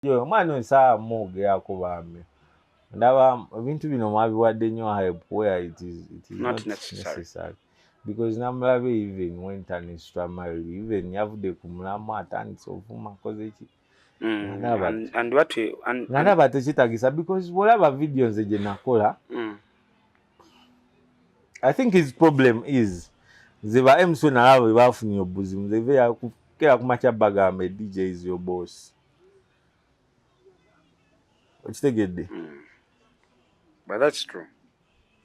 Omwana oyo saawa mwogerako bambi, ndaba ebintu bino mwabiwadde nnyo hype where it is not not necessary. Necessary, because namulabe even went an extra mile, even yavudde ku mulamu, atandise ovuma, akoze ki. And what we, and, Nga ndaba tekitagisa, because bwolaba video nze gye nakola, I think his problem is, nze ba MC nalaba bwe bafunye obuzibu, nze kera kumakya bagamba, "DJ is your boss." Okitegedde? But that's true.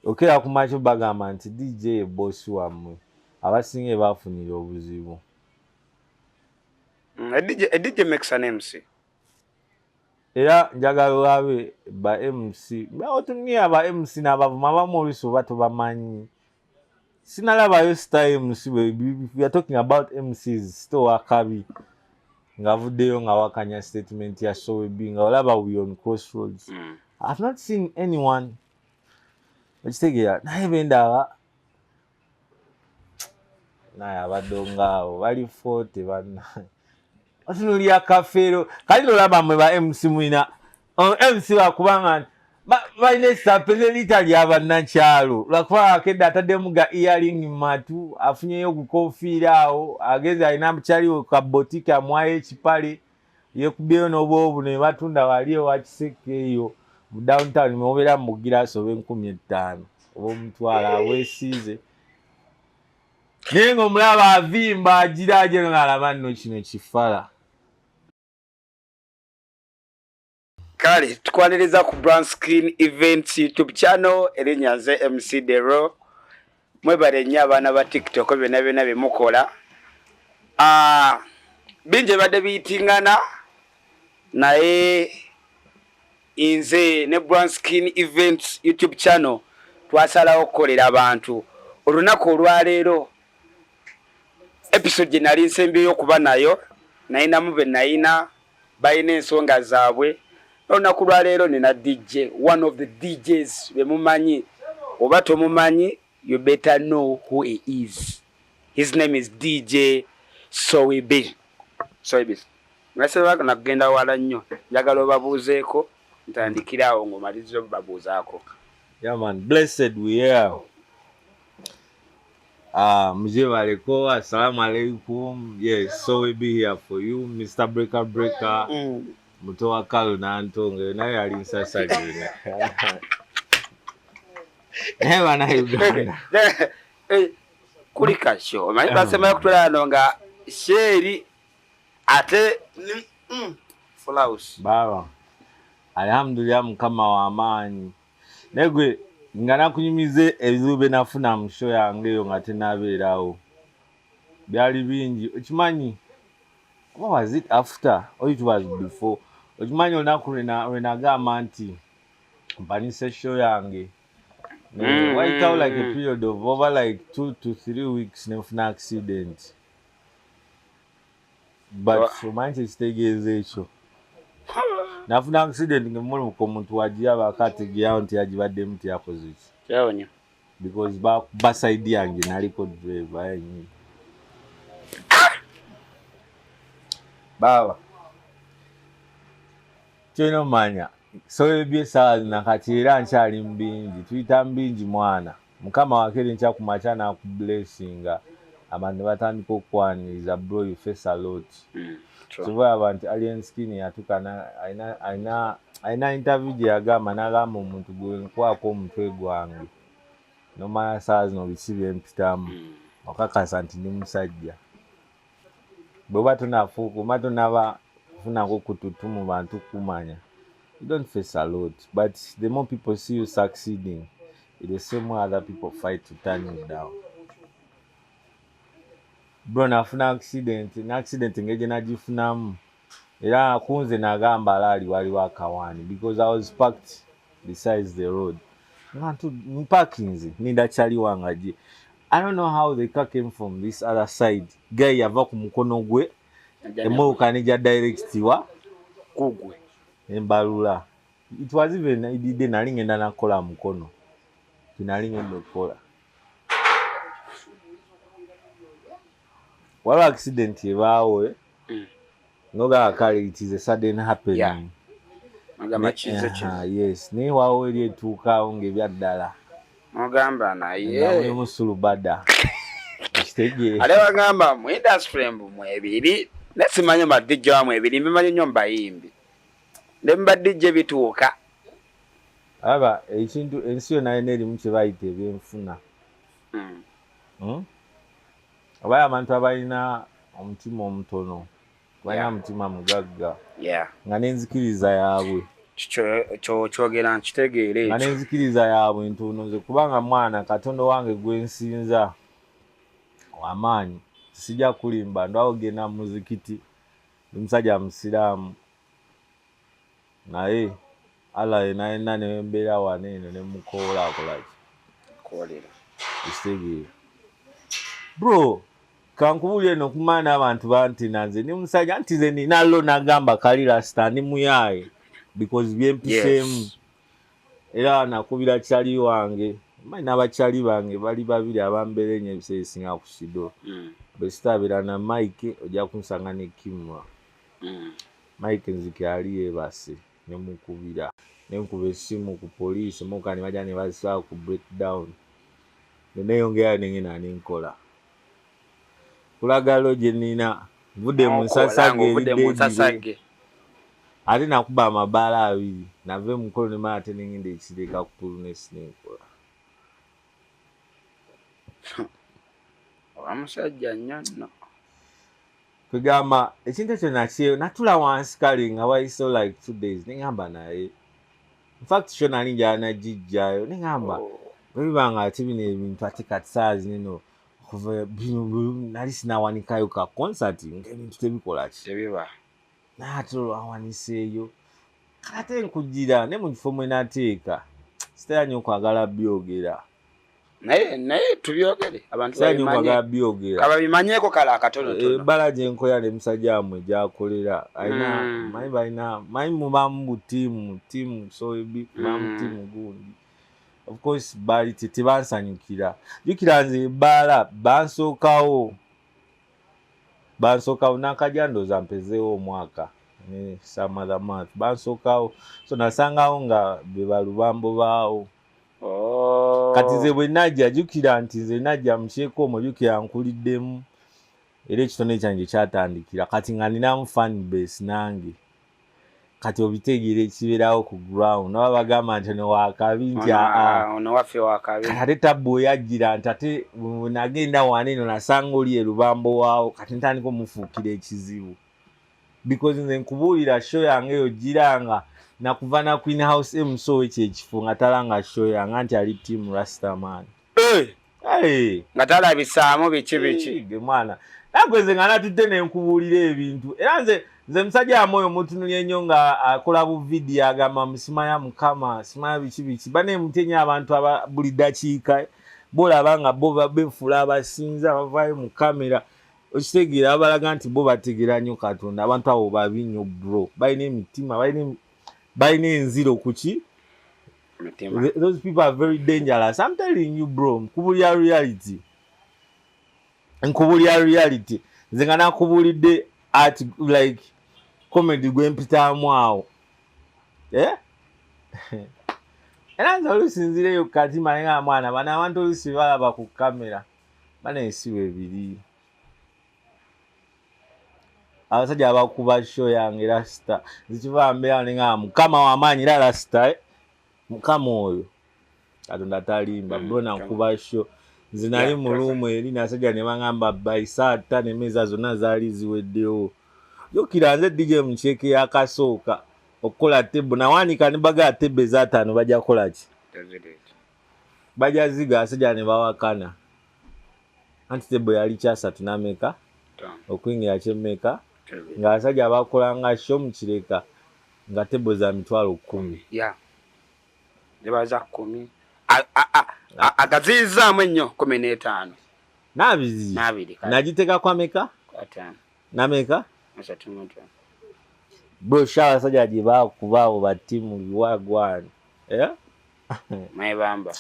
Okera kumakya bagamba nti DJ ye boss wammwe, abasinga bafunire obuzibu. A DJ makes an MC. Era njagala olabe ba MC otumye, ba MC n'abavuma abamu oluusi oba tobamanyi. Sinalabayo star MC. We are talking about MCs, star wakabi ng'avuddeyo nga wakanya statement ya Sowebi, nga olaba we on crossroads. I've not seen anyone, okitegeera? Naye bendaba naye abadde ngaawo bali 40 banna otunulya kafeero. Kali nolaba mwe ba MC mwina MC wakubanga balina esapeze litali abannakyalo, lwakuba akedde ataddemu ga earring matu, afunyeyo gukofiira awo, ageze alina mukyaliwo kabotiki, amwayo ekipale, yekubyeyo n'obwobu ne batunda wali ewa Kiseke eyo mu downtown, mubeera mu girasi oba 5000 oba 100,000, aweesiize, naye ng'omulaba avimba agira agira ng'alaba nno kino kifala. Kale tukwaniriza ku Brand Screen Events YouTube channel. Erinnya nze MC Dero. Mwebale nnyo abaana ba TikTok, byonna byonna byemukola. Ah, bingi ebadde biyitingana, naye nze ne Brand Screen Events YouTube channel twasalawo okukolera abantu. Olunaku olwaleero, episode gye nali nsembyeyo okuba nayo, nayinamu be nayina balina ensonga zaabwe. Olunaku lwaleero nina DJ, one of the DJs bemumanyi oba tomumanyi, you better know who he is. His name is DJ Sowebi. Sowebi, ngaseba nakugenda wala nnyo, njagala obabuuzeeko, ntandikire awo ng'omaliriza obabuuzaako. Yeah man, blessed we are. Mzee assalamu alaikum. Yes, so we be here for you, Mr. Breaker Breaker. Muto wa Kalo Nantongo, naye yali nsasagina. Naye bana Uganda. Eh, kulika sho omanyi basemayo kutwala wano nga sheeri ate full house. Baba. Alhamdulillah, Mukama wa amaanyi. Naye gwe nga nakunyumize ebizibu bye nafuna mu show yange eyo nga tenabeerawo. Byali bingi. Okimanyi, what was it, after or it was before? Okimanyi olunaku lwe nagamba nti mpanise show yange. Wayitawo like a period of over like 2 to 3 weeks, nenfuna accident. But omanyi kyekitegeeza ekyo? Nafuna accident ngaemmotoka omuntu wagiraba akategeerawo nti yagibaddemu, tiyakoze ki. Kyawonye. Because ba side yange naliko driver yenyini. Baba, kyolina omanya, so ebyesaawa zino kati era nkyali mu bingi, tuyita mu bingi mwana. Mukama wakere nkya ku makya nakublessinga, abantu ne batandika okukwaniriza, bro, you face a lot. Kyova olaba nti Alien Skin yatuuka alina interview gye yagamba, n'agamba omuntu gwe nkwako omutwe gwange nomanya saawa zino biki byempitamu, okakasa nti ndi musajja. Bw'oba tonafuuka oba tonaba kufunako kututu mu bantu kumanya, you don't face a lot, but the more people see you succeeding, the same way other people fight to turn you down. Bro, nafuna accident, na accident engeri gye nagifunamu, era kunze nagamba alaali waliwo akawaani, because I was parked besides the road, nga mpakinze ninda kyali wange gye. I don't know how the car came from this other side. Guy yava ku mukono gwe, emmotoka nejja direct wa kugwe. Embalula. It was even idide, nali ngenda nakola mukono, tinali ngenda okukola. Waliwo accident ebaawo. Nogamba kale it is a sudden happening. Yeah. Ogamba kize kize. Yes, naye waawo eri etuukaawo ng'ebyaddala. Ogamba naye. Nga mulimu sulubada. Ekitegeera. Ate bagamba mu industry mbu mwebiri. Naye simanyi ba DJ wa mwebiri, mbimanyi nnyo mu bayimbi. Ne mu ba DJ bituuka. Aba ekintu ensi yonna yonna erimu kye bayita ebyenfuna. Oba abantu abalina omutima omutono balina mutima mugagga nga n'enzikiriza yaabwe kyogera nkitegeera nga n'enzikiriza yaabwe ntono. Nze kubanga mwana Katonda wange gwe nsinza wamaanyi, sijja kulimba, ndwawo genda mu muzikiti, ndi musajja musiraamu, naye Allah yenna yenna ne mbeera wano eno ne mukoola akola ki? Kolera. Ekitegeera. Bro, kankubuulire eno okumanya n'abantu bantina nze ndi musajja nti nze nina lo nagamba kali rasta ndi muyaaye because byempiseemu. Era nakubira kyali wange, manyi n'abakyali bange bali babiri abambeera enyo ebiseera ebisinga ku Sido. Bwe sitaabeera na Mike ojja kunsanga ne Kimra. Mike nzike ali yeebase ne mukubira. Ne nkuba essimu ku poliisi emmotoka ne bajja ne bazisaba ku breakdown. Ne neeyongerayo ne ngenda ne nkola. Kulaga lo gye nnina nvudde mu nsasage eri. Ate nakuba amabaala abiri nava emukolo ne mala ate ne ngenda ekireka ku Pulunesi ne nkola. Oba musajja nnyo nno. Kwegamba ekintu ekyo nakyo natula wansi kale nga wayisewo like 2 days ne ngamba naye in fact kyo nali njala nagijjayo ne ngamba bwe biba nga ate bino ebintu ate kati saa zino kuva bino nali sinawanikayo ka concert ng'ebintu tebikola ki? Tebiba. Naye ate olwawaniseeyo ate nkugira ne mu kifo mwe nateeka sitera nnyo okwagala byogera. Naye tubyogere abantu babimanye. Byogera. Kababimanyeeko kale akatonotono. Ebbala gye nkolera ne musajja wammwe gy'akolera alina manyi balina manyi mubaamu bu ttiimu ttiimu soebi mubaamu ttiimu gundi. Of course bali tebansanyukira. Jjukira nze ebbaala bansookawo nakajja ndowooza mpezeewo omwaka ne some other month bansookawo, so nasangawo nga be balubambo baawo. Kati nze bwe najja jjukira nti nze najja mukyeko omwo, jjukira nkuliddemu era ekitone kyange kyatandikira kati nga ninamu fan base nange. Kati obitegeera ekibeerawo ku ground oba bagamba nti ono wakabi nti ono waffe wakabi. Kati ate tabbu oyajjira nti ate nagenda wano eno nasanga oli erubambo waawo, kati ntandika omufuukira ekizibu because nze nkubuulira show yange eyo giranga nakuva na Queen House MC ekyo ekifo nga talanga show yange nti ali team Rastaman. Nga talabisaamu biki biki. Ge mwana nagwe nze nga natudde ne nkubuulira ebintu era nze musajja wa mwoyo mutunulye nnyo nga akola bu video agamba musimaya Mukama simaya biki biki bane mutenya abantu aba buli dakiika bolaba nga bo befuula abasinza bavaayo mu kamera okitegeera abalaga nti bo bategeera nnyo Katonda. Abantu abo babi nnyo bro, balina emitima balina enziro kuki. Those people are very dangerous. I'm telling you bro, nkubulya reality. Nkubulya reality. Nze nga nakubulidde at like comedy gwe mpitaamu awo. Era nze oluusi nzireyo kati manye nga mwana bano abantu oluusi balaba ku kamera bana ensi bebiri. Abasajja abakuba show yange Rasta nzikiva mbeera ne nga Mukama w'amaanyi era Rasta Mukama oyo Katonda talimba bro nakuba show. Nze nali mu room eri nasajja ne bangamba by saa ttaano emmeeza zonna zaali ziweddewo. Jjukira nze DJ Mukyeke yakasooka okukola table nawanika ne bagaa table ez'ataano bajja kukola ki? Bajja ziga abasajja ne bawakana. Anti table yali kyasatu n'ameka okuyingira kyemmeka ng'abasajja bakolanga show mu Kireka nga table za 10,000. Ziba za 10. Agaziyizzaamu ennyo 15. N'abiri. N'abiri. Nagiteekako ameka? 5. N'ameka? 35. Bro, show abasajja gye baakuba abo ba ttiimu wagwan. Mwebamba.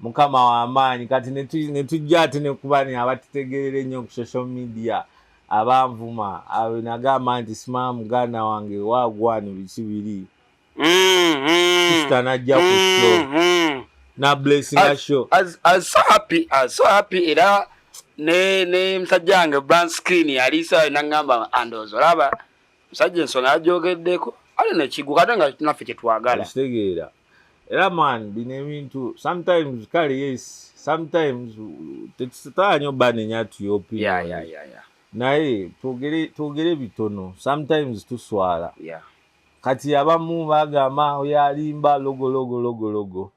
Mukama w'amaanyi kati ne tujja ate ne kuba ne abatutegeerera ennyo ku social media. Abanvuma awe nagamba nti simaa muganda wange wagwani biki biri. Sister najja ku show. Na blessing show. I was so happy, I was so happy. Era ne musajja wange Brand Screen yaliisa nangamba, andowooza olaba musajja ensonga yagyogeddeko ale nekiguka, ate nga naffe kyetwagala. Okitegeera? Era man, bino ebintu sometimes kale, yes, sometimes tetutala nnyo banenya to your opinion. Naye twogere bitono, sometimes tuswala. Kati abamu bagamba oyo alimba, logo logo logo logo.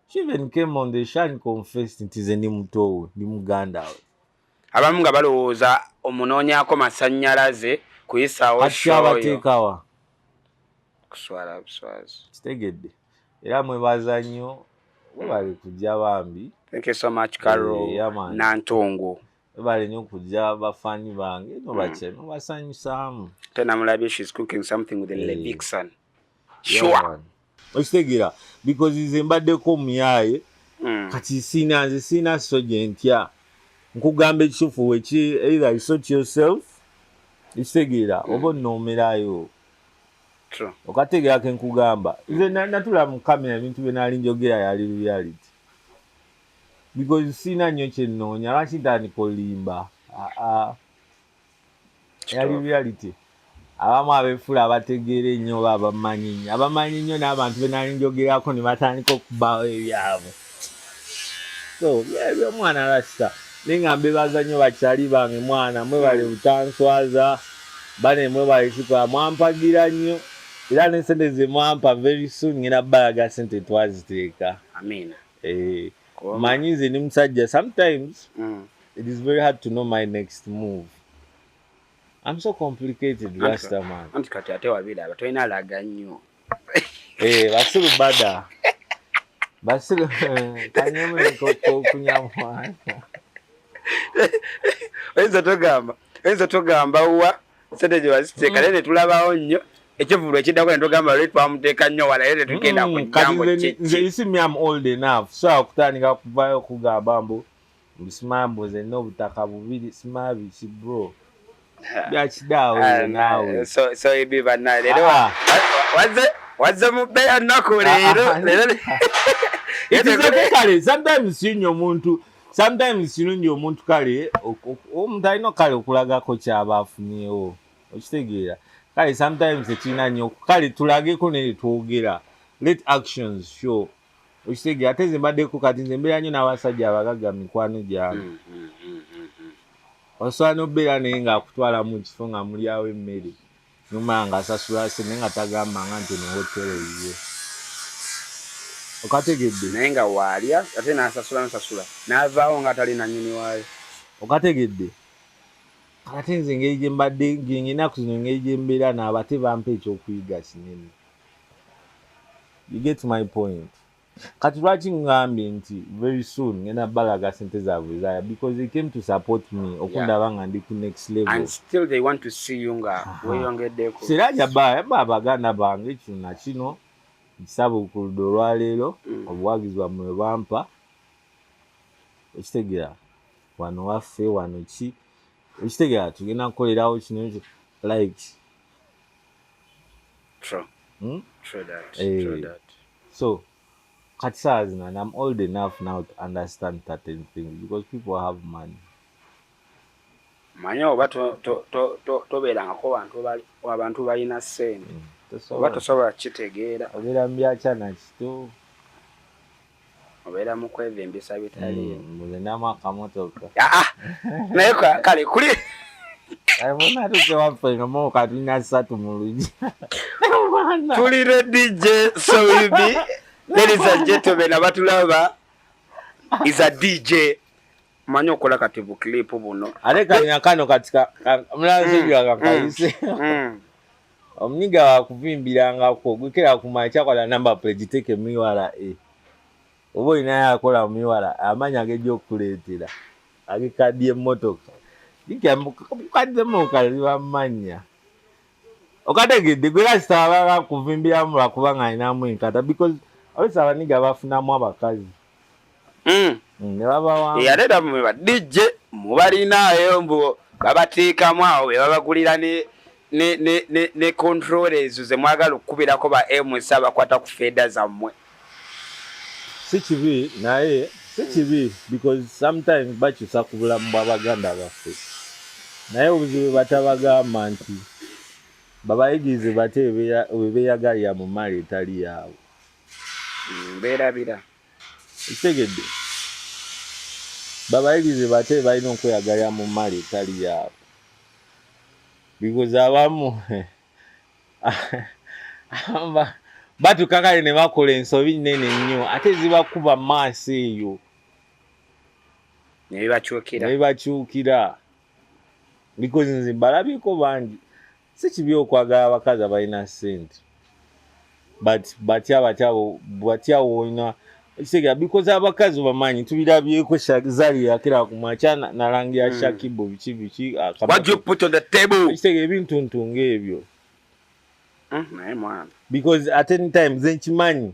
She even came on the show and confessed nti nze ndi muto we, ndi muganda we. Abamu nga balowooza omunoonyaako masannyalaze kuyisaawo Kati show yo. Kyabateekawa? Kuswala buswazi. Kitegedde. Era mwebaza nnyo, webale kujja bambi. Thank you so much, Carol. Eh, yeah, man. Nantongo. Webale nnyo okujja, bafaani bange nobakye nobasanyusaamu. Tena mulabye, she's cooking something with the Eh. Levixon. Yeah, Sure. man. Okitegeera? Because nze mbaddeko omuyaaye. Kati siina, nze siina so gye ntya nkugamba ekituufu weki, either you sort yourself, ekitegeera, oba onoomerayo. True. Okategeera ke nkugamba? Nze natula mu kamera, ebintu bye naali njogera yali reality, because siina nnyo kyenoonya. Lwaki ntandika olimba? Aa, yali reality. Abamu abeefula abategeera ennyo oba abamanyi ennyo, abamanyi ennyo n'abantu be nali njogerako ne batandika okubbaawo ebyabwe. So byomwana rasta, naye nga mbebaza nnyo bakyali bange. Mwana mwebale butanswaza, bane mwebale kikola, mwampagira nnyo. Era n'esente ze mwampa, very soon ngenda balaga sente twaziteeka. Amina. Eh, Kuba- manyi nze ndi musajja, sometimes it is very hard to know my next move. I'm so complicated, rasta man. Anti kati ate wabiraba, tolina laga nnyo. Eh, basiru bada basiru kanyemu okunyamwana. Oyinza togamba wa sente gye waziteeka, naye netulabawo nnyo ekivulu ekiddako, netugamba lwe twamuteeka nnyo wala, naye tetugenda ku Kati jambo. nze you see me, I'm old enough, so akutandika kuvayo okugamba mbu mbusimambu nze nina obutaka bubiri, simaa biki, bro, byakidaawe nze naawe. So ibi banna leero Ah. wazze mu bbeeya nnaku leero. Ah, ah. Leero. It is okay. Kale sometimes kirungi omuntu, sometimes kirungi omuntu, kale omuntu alina kale okulagako kyaba afunyewo, okitegeera? Kale sometimes tekirina nnyo, kale tulageko naye twogera, let actions show, okitegeera? Ate nze mbaddeko, kati nze mbeera nnyo n'abasajja abagagga mikwano gyange. Osobola n'obeera naye ng'akutwala mu kifo nga mulyawo emmere nyuma nga asasula se, naye nga tagambanga nti eno hotero yiye, okategedde? Naye nga waalya ate n'asasula nosasula n'avaawo nga atali nannyini waayo. Okategedde? Ate nze engeri gye mbadde ennaku zino, engeri gye mbeera naabo, ate bampa ekyokuyiga kinene. You get my point? Kati lwaki ngambye nti very soon ngenda balaga sente zaabwe zaaya? Because they came to support me okundaba nga ndi ku next level. And still they want to see you nga weeyongeddeko. Sera jaba yaba abaganda bange kino na kino nkisabuukuludde olwaleero. Obuwagizi bwammwe bwampa, okitegeera? Wano waffe wano ki, okitegeera? Tugenda kukolerawo kino like True. True that. Eh. True that. So kati saa zino, and I'm old enough now to understand certain things because people have money. Manye oba tobeerangako abantu balina ssente, oba Tosobola. tosobola kitegeera. Obeera mu byakyana kito. Obeera mu kwevimbisa bitaliimu. Nze akamotoka. Ah, ah. Naye kale kuli Natuuse waffe nga motoka tulina ssatu mu luggi. Tulire DJ Soibi. Ladies and gentlemen abatulaba, is a DJ, manyi okola kati bu clip buno. Ate kanya kano kati mulanzijwa kakayise. Omunyiga wakuvimbirangako gwekera kumanya kyakola number plate giteeke mu URA, oba olinayo akola mu URA amaanyi agejja okukuleetera agekaddi emmotoka kaddi emmotoka ziba mumanya, okategedde? Gwera sitaba kuvimbiramu lwakuba nga alinamu enkata, because oluusi abaniga bafunamu abakazi. Ne babawamu. Ate era mwe ba DJ mubalinaayo mbu Babateekamu awo be babagulira ne control ezo ze mwagala okukubirako ba MC abakwata ku feeda zammwe. Si kibi, naye si kibi because sometimes bakyusa ku bulamu bw'abaganda baffe, naye obuzibu batabagamba nti babayigirize bate bwe beeyagalira mu mali etali yaabwe. Beerabira. Ekitegedde, babayigirize bate balina okweyagalira mu mali etali yaabwe, because abamu batuuka kale ne bakola ensobi nnene nnyo, ate zibakuba maaso eyo. Nebibakyukira. Nebibakyukira, because nze balabyeko bangi. Si kibi okwagala abakazi abalina ssente, but batya batya batya woolina ekitegeera, because abakazi bamanyi tubirabyeko. Zari yakira ku makya nalangira Shakibu biki biki. What you put on the table. Ekitegeera, ebintuntu ng'ebyo. Naye mwana. Because at any time nze nkimanyi,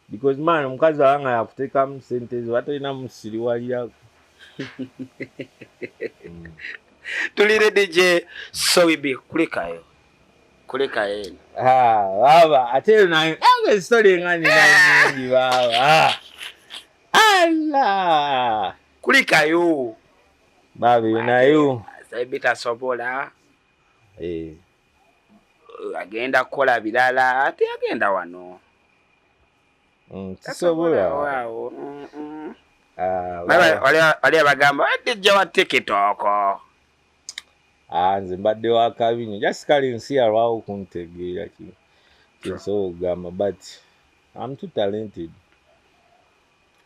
because man, omukazi aba nga yakuteekamu sente zo, batolina musiriwalirako. Tulire DJ Sowibi, kulikayo, kulikayo eno. Ah, baba, ate nayo nange story nga nina nyingi, baba. Ala. Kulikayo. Baba, eyo nayo. Sowibi tasobola. Eh. Agenda kukola birala, ate agenda wano. Tisobola. Waawo. Ah, baba. Wali abagamba DJ wa TikTok. Ah, nze mbadde wa kabi nnyo. Just kale ensi yalwawo okuntegeera kinsobola okugamba, but I'm too talented.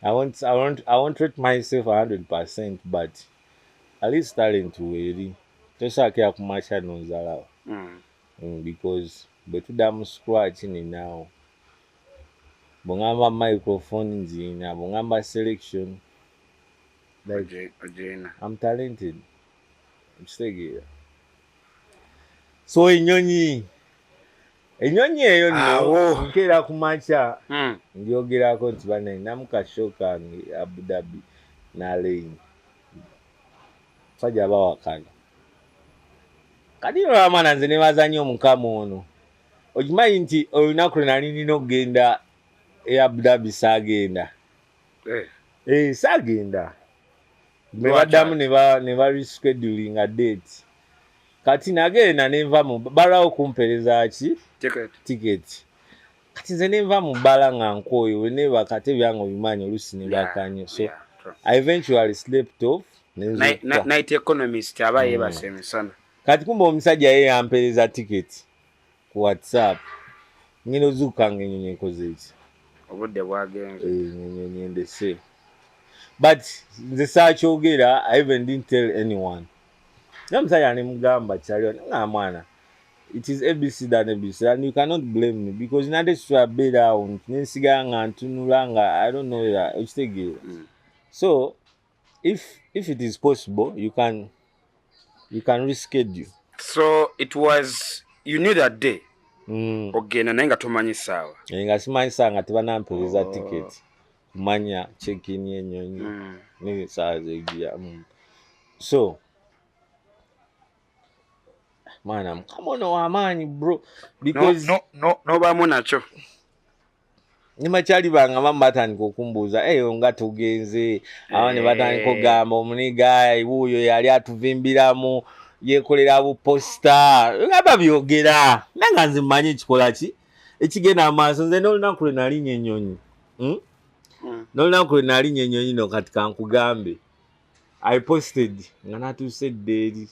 I won't rate myself 100%, but at least talent weeri. Tosaakira ku makya nonzalawo. Because bwe tudda mu scratch ninaawo. Bw'ŋŋamba microphone nziina, bw'ŋŋamba selection, like, Ogirina. I'm talented. Okitegeera. So ennyonyi eyo nno Awo. nkeera ku makya ndyogerako nti bane namu kasho kange Abu Dhabi n'Alein. Musajja bawakana. Kati olwamwana nze nebaza nnyo Omukama ono. Okimanyi nti olunaku lwe nali nina okugenda e Abu Dhabi saagenda. Eh. Eh, saagenda. Ne Lwaki? baddamu ne ba reschedulinga date. Kati nagenda nenva mu balwawo kumpeereza ki? Ticket. Ticket. Kati nze nenva mu bbala nga nkooye, bwe neebaka ate ebyange obimanyi oluusi ne bakanye. So Yeah, true. I eventually slept off ne nzuukuka. Night economist aba yeebase emisana. Kati kumbe omusajja ye yampeereza ticket ku WhatsApp. Ngenda ozuukuka nga ennyonyi ekoze eki? Obudde bwagenze. Eh, ennyonyi endese. But nze saakyogera, I even didn't tell anyone. Naye omusajja ne mugamba kyaliwo, nga mwana, it is ABC than ABC and you cannot blame me because nate kisobola beera awo nti nensigala nga ntunula nga I don't know whether okitegeera. So if it is possible, you can reschedule. So it was, you knew that day ogenda, naye nga tomanyi ssaawa. Eh, nga simanyi saa, nga tebanampeereza Oh. ticket kumanya check-in y'ennyonyi n'essaawa zegira. So mwana, Mukama ono w'amaanyi, bro, because N'obaamu nakyo. Ne bakyali bange abamu batandika okumbuuza eyo nga tugenze abamu ne batandika okugamba omuniga wuuyo yali atuvimbiramu, yeekolera buposita nga babyogera, naye nga nze mmanyi ekikola ki ekigenda maaso. Nze n'olunaku lwe nalinnya ennyonyi, N'olunaku lwe nalinnya ennyonyi no, kati kankugambe, I posted nga natuuse edda eri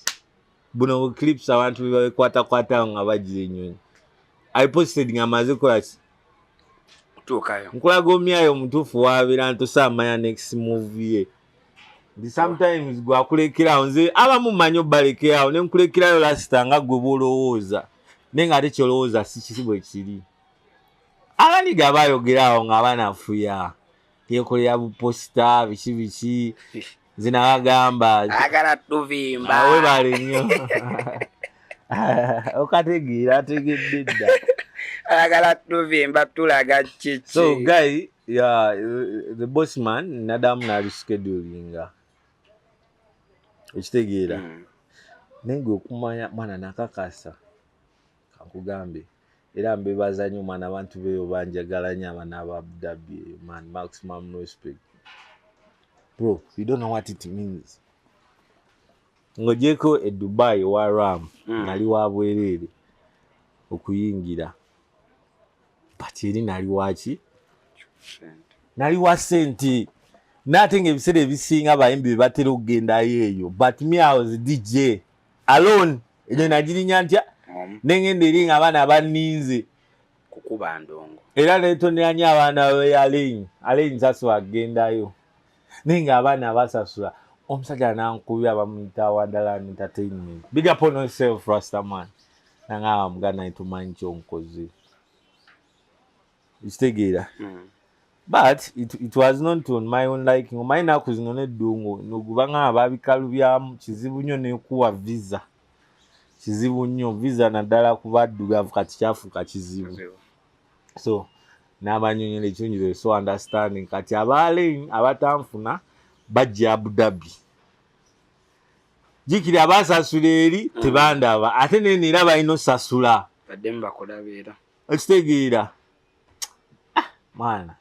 buno bu clips abantu be babikwatakwatawo nga bagira ennyonyi. I posted nga maze kukola ki? Kutuukayo. Nkulaga omyayo omutuufu wabeera ntosaamanya next move ye, nti sometimes gwakulekerawo. Nze abamu mmanyi obbalekerawo ne nkulekerayo lasita nga gwe bwolowooza, naye nga ate kyolowooza si kisi bwe kiri. Abaniga bayogerawo nga banafuya, yekolera buposita biki biki. Nze nabagamba Agala tuvimba. Webale nnyo, okategeera, ategedde dda. Ayagala tuvimba, tulaga kiki. So guy, yeah, the boss man nadamu nareschedulinga, ekitegeera. Naye gwe okumanya mwana nakakasa, kankugambe, era mbebaza nnyo mwana, abantu beeyo banjagala nnyo, abaana aba Abu Dhabi eyo, man, maximum respect. Bro, you don't know what it means. Ng'ogyeko e Dubai owa Ram, nali wa bwereere okuyingira, but eri nali waki? Nali wa sente. Naate nga ebiseera ebisinga abayimbi be batera okugendayo eyo, but me, I was DJ alone. Eyo nagirinya ntya? Nengenda eri nga abaana banninze. Kukuba ndongo. Era netondera nnyo abaana be Alain. Alain sasula kugendayo, naye nga abaana basasula. Omusajja nankubira, bamuyita Wonderland Entertainment, big up on yourself, rastaman. Nangamba, "Muganda, netumanyi kyonkoze." Ekitegeera? But it was not on my own liking. Omanyi naku zino neddungu nogubanga babikalubyamu, kizibu nnyo nekuwa visa, kizibu nnyo visa, naddala ku baddugavu kati kyafuuka kizibu. So n'abanyonyola ekirungi, so understanding. Kati abaalen abatanfuna bajja Abu Dhabi, jikiri abasasula eri tebandaba, ate nene era balina osasula. Baddemu bakulabeera. Okitegeera? Ah, mwana,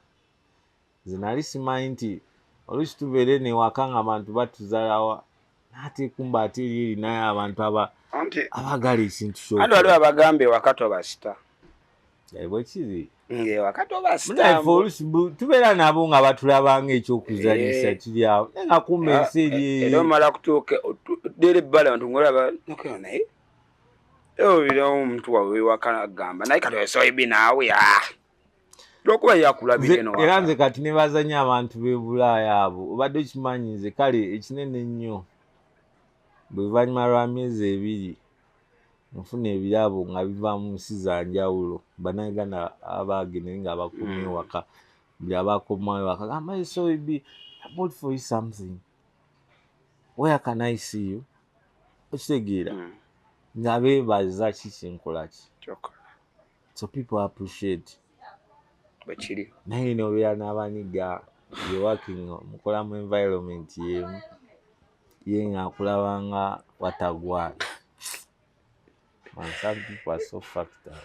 nze nali simanyi nti oluusi tubeere newaka nga abantu batuzalawa, naate kumba ate eri erinayo abantu anti abaagala ekintu. Anti waliwo abagamba ewaka tobasita. Bwekiri. Ngaewaka tobasita. Munaife oluusi tubeera nabo nga batulabanga ekyokuzanyisa. Kiri awo, naye nga kumba ensi eri Era omala kutuuka dera ebbala, bantu ngaolaba naye obirawo omuntu wawe ewaka agamba, naye kati osoibi naawe, ah, lwokuba yakulabira eno. Era waka. Nze kati nebaza nnyo abantu b'e Bulaaya abo. Obadde okimanyi, nze kale ekinene ennyo, bwevannyuma lwa myezi 2 nfuna ebirabo nga biva mu nsi za njawulo. Bannayuganda abagenere nga bakomye waka, buli abakomayo waka gamba, "Soibi, I bought for you something. Where can I see you?" Okitegeera? Nga beebaza ki kyenkola ki. Kyokka. So people appreciate. Bwe kiri. Naye nobeera n'abaniga you working, mukola mu environment yemu, ye nga akulabanga watagwana. Man, some people are so fucked up.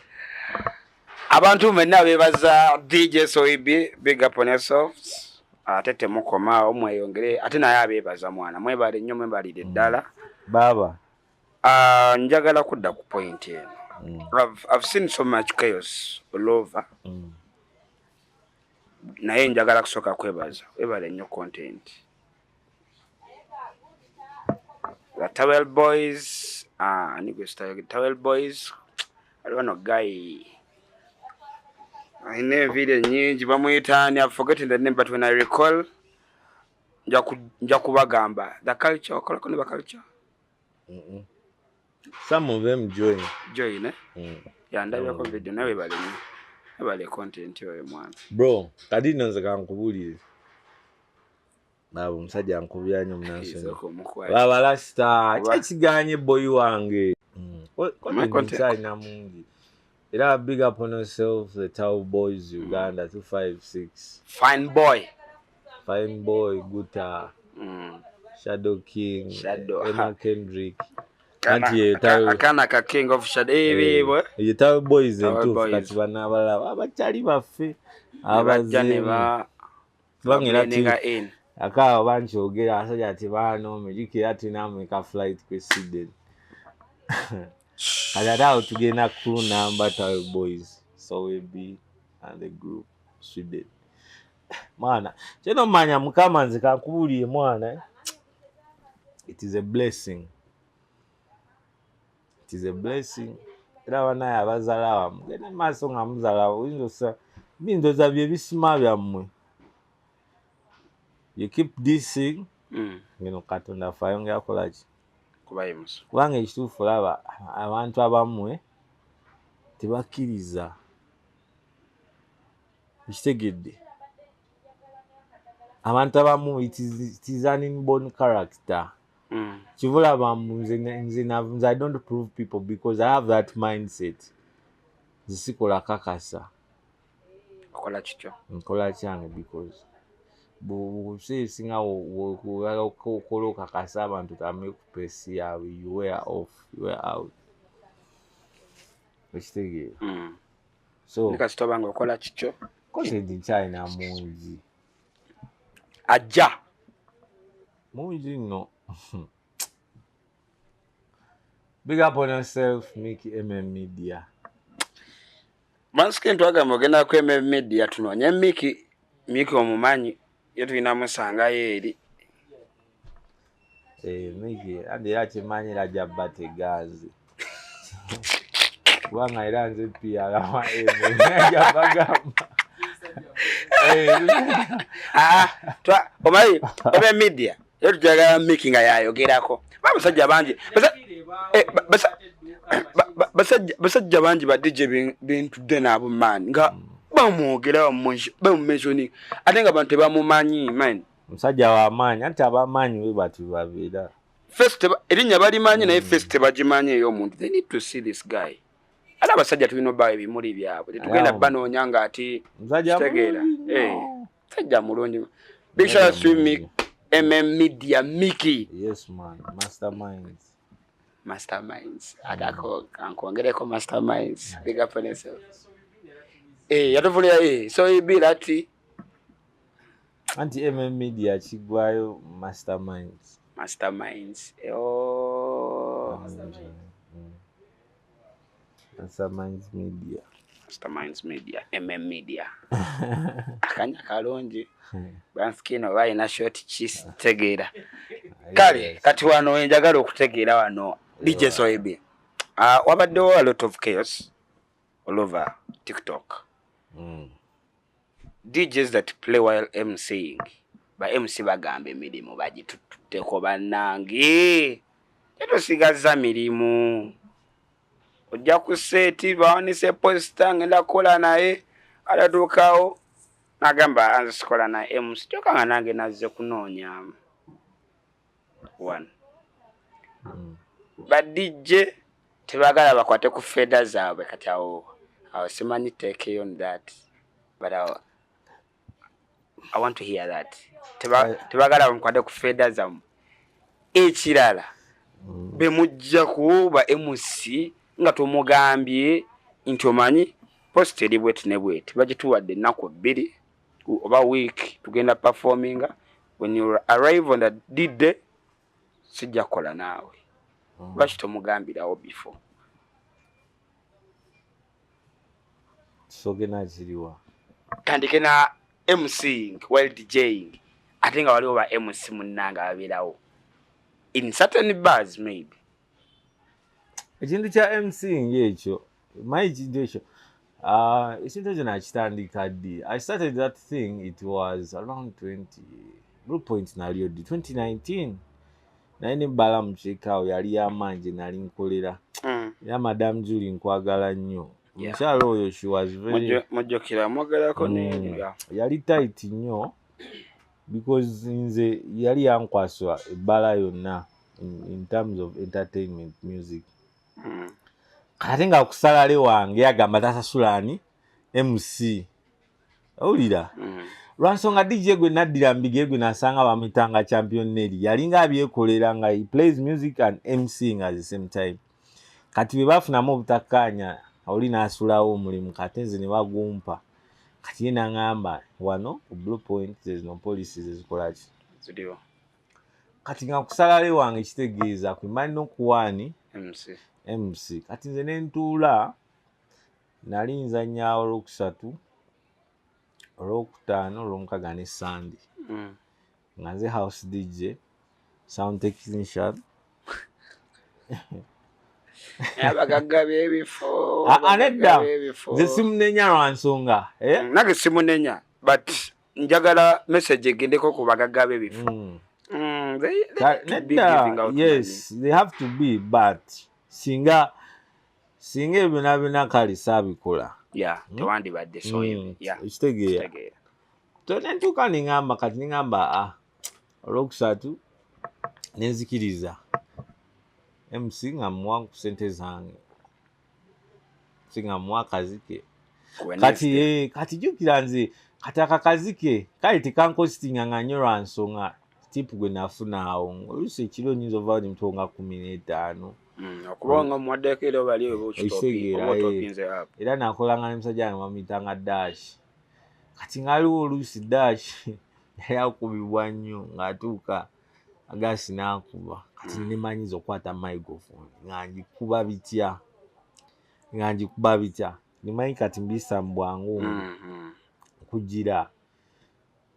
Abantu mwenna bebaza DJ Soibi, big up on yourselves. Ate temukomaawo, mweyongere. Ate naye abeebaza, mwana, mwebale nnyo, mwebalire ddala. Baaba. Ah, njagala kudda ku point eno. I've seen so much chaos all over. Naye njagala kusooka kwebaza, webale nnyo content. The Towel Boys, ah, ani gwe sitayogedde? Towel Boys, waliwo no guy alina enviiri ennyingi, bamuyita ani? I've forgotten the name, but when I recall nja kubagamba. The Culture, okolako ne ba Culture? Some of them join. Join, eh? Mm. Yandabyako video, naye webale nnyo, webale content oyo, mwana. Bro, kati nno nze kankubuulire, abo omusajja ankubira nnyo munansonyi. Sooka omukwate. Baba lasita kyekiganye boyi wange. My content. Alina mungi era. Big up on yourself, the Towel Boys Uganda 256. Fine Boy. Fine Boy, Guta, Shadow King. Shadow. Emma Kendrick. Kana- Anti ye Akaana ka King of Shadow ebiibwe. Ye Towel Boys Towel entuufu. Boys. Kati banabalaba abakyali baffe Bajja ne abazeemu ba kubanga era blendinga in. Akaaba bankyogera abasajja tebanoomi jukira tulina ameka flight ku Sweden. Kati ate awo tugenda crew number, Towel Boys, Sowebi and the group, Sweden. Mwana, kyeno manya mukama, nze kankubuulire mwana, eh? It is a blessing, it is a blessing. Era banaye abazalawa, mugende maaso nga muzalawa, oyinza osa bindoza bye bisima byammwe. You keep dissing, ngeno Katonda afe ayongera kolaki? Kubayimusa. Kubanga ekituufu, olaba abantu abamwe tebakkiriza, ekitegedde? Abantu abamu it is an inborn character. Kivulaba nze I don't prove people because I have that mindset. Nze sikola kakasa. Okola kityo. Nkola kyange because Biseera ebisinga okola okakasa abantu tamekupesi yaabwe, you wear off, you wear out, okitegeera? So Kasita obanga okola kikyo. Content nkyalina mungi. Ajja. Mungi nno. Big up on yourself, Mickey MM Media. Manskin, twagamba ogenda ku MM Media, tunoonye Mickey. Mickey omumanyi ye, tulina musangayo eri. Eh, Mickey andi era kimanyi era ajja bategazi kubanga era nze PR wa MM, ajja bagamba. Eh, Ah, omanyi MM Media era tujagala Mickey nga yayogerako. Basajja bangi basajja bangi ba DJ bentudde nabo man nga bamwogera, bamumentioning, ate nga abantu tebamumanyi man. Musajja w'amaanyi, anti ab'amaanyi we bati babeera. First erinnya balimanyi, naye face tebagimanyi ey'omuntu. They need to see this guy. Ate abasajja tulina obbawa ebimuli byabwe, tetugenda banoonya nga ati Musajja kitegeera. mulungi nnyo. Eh, musajja mulungi. Big shout out to Mulungi. MM Media Mickey. Yes man, masterminds. Masterminds, atako kankwongereko masterminds. Big up on yourself. Eh, yatuvulira eh so ibira ati Anti MM Media kigwayo masterminds. Masterminds. Oh. Masterminds Media. Masterminds Media, MM Media. Akanya kalungi. Branskin oba alina short kiss, tegeera. Kale kati wano njagala okutegeera wano, DJ Soibi. Wabaddewo a lot of chaos all over TikTok. DJs that play while MCing. Ba MC bagamba emirimu bagitututteko bannange. Tetusigazza mirimu. Ojja ku set bawanise poster, ngenda kukola naye atatuukawo n'agamba nze sikola na MC, kyokka nga nange nazze kunoonyamu. One. Ba DJ tebaagala bakwate ku fader zaabwe. Kati awo simanyi take on that, but I want to hear that. Tebaagala bamukwate ku fader zammwe. Ekirala, bemujja kuba MC nga tomugambye nti omanyi poster eri bweti ne bweti, bagituwadde ennaku 2 oba week tugenda performinga, when you arrive on the D-day sijja kukola naawe. Lwaki tomugambirawo before? Tusooke nakiriwa? Tandike na MCing while DJing, ate nga waliwo ba MC munnanga babeerawo in certain bars maybe. Ekintu kya MCing ekyo, manyi ekintu ekyo, ekintu ekyo nakitandika ddi? I started that thing, it was around 20 Blue Point nalyo ddi, 2019, naye nebbala mukiikaawo yali yamaanyi gye nali nkolera. Era Madam Julie, nkwagala nnyo. Omukyalo oyo, she was very Mujjukira mwogerako ne yali tight nnyo because nze yali yankwaswa ebbala yonna in terms of entertainment music. Ate nga ku salary wange agamba tasasula ani MC, owulira? Lwansonga DJ gwe naddira mbige gwe nasanga bamuyitanga Champion Nelly, yalinga abyekolera nga he plays music and MCing at the same time. Kati bwe bafunamu obutakkaanya, oli n'asulawo omulimu, kati nze ne bagumpa. Kati ye naŋŋamba wano ku Blue Point zezino policies ezikola ki ziriwo. Kati nga ku salary wange kitegeeza kwembalina okuwaani MC. MC. Kati nze ne ntuula, nali nzanya Olwokusatu, Olwokutaano, Olwomukaga ne Sande nga nze house DJ, sound technician. Abagagga b'ebifo. Ah, ah, nedda. Abagagga b'ebifo. Nze simunenya lwa nsonga, eh? Nange simunenya, but njagala message egendeko ku bagagga b'ebifo. They need to be Nedda, giving out yes, they have to be, but singa ebyo byonna byonna kale saabikola. Money. Yeah, tewandibadde so yeah. Ekitegeera? Kitegeera. To nentuuka neŋŋamba, kati neŋŋamba ah, Olwokusatu nenzikiriza MC nga muwa ku sente zange, si nga muwa akazike. Ku Kati Wednesday. eh, kati jjukira nze Kati akakazi ke kale tekankositinga nga nnyo lwa nsonga tip gwe nafuna awo. Oluusi ekiro nyinza ovaawo nemitwalo nga 15. Okuba nga omuwaddeko era obali oba Okitegeera, otopinze up. Era nakolanga ne musajja wange bamuyitanga Dash. Kati ngaaliwo oluusi Dash yali akubibwa nnyo ng'atuuka agasi n'akuba. Kati nemanyiza okukwata microphone nga ngikuba bitya, nga ngikuba bitya, nemanyi kati mbiyisa mu bwangu kugira.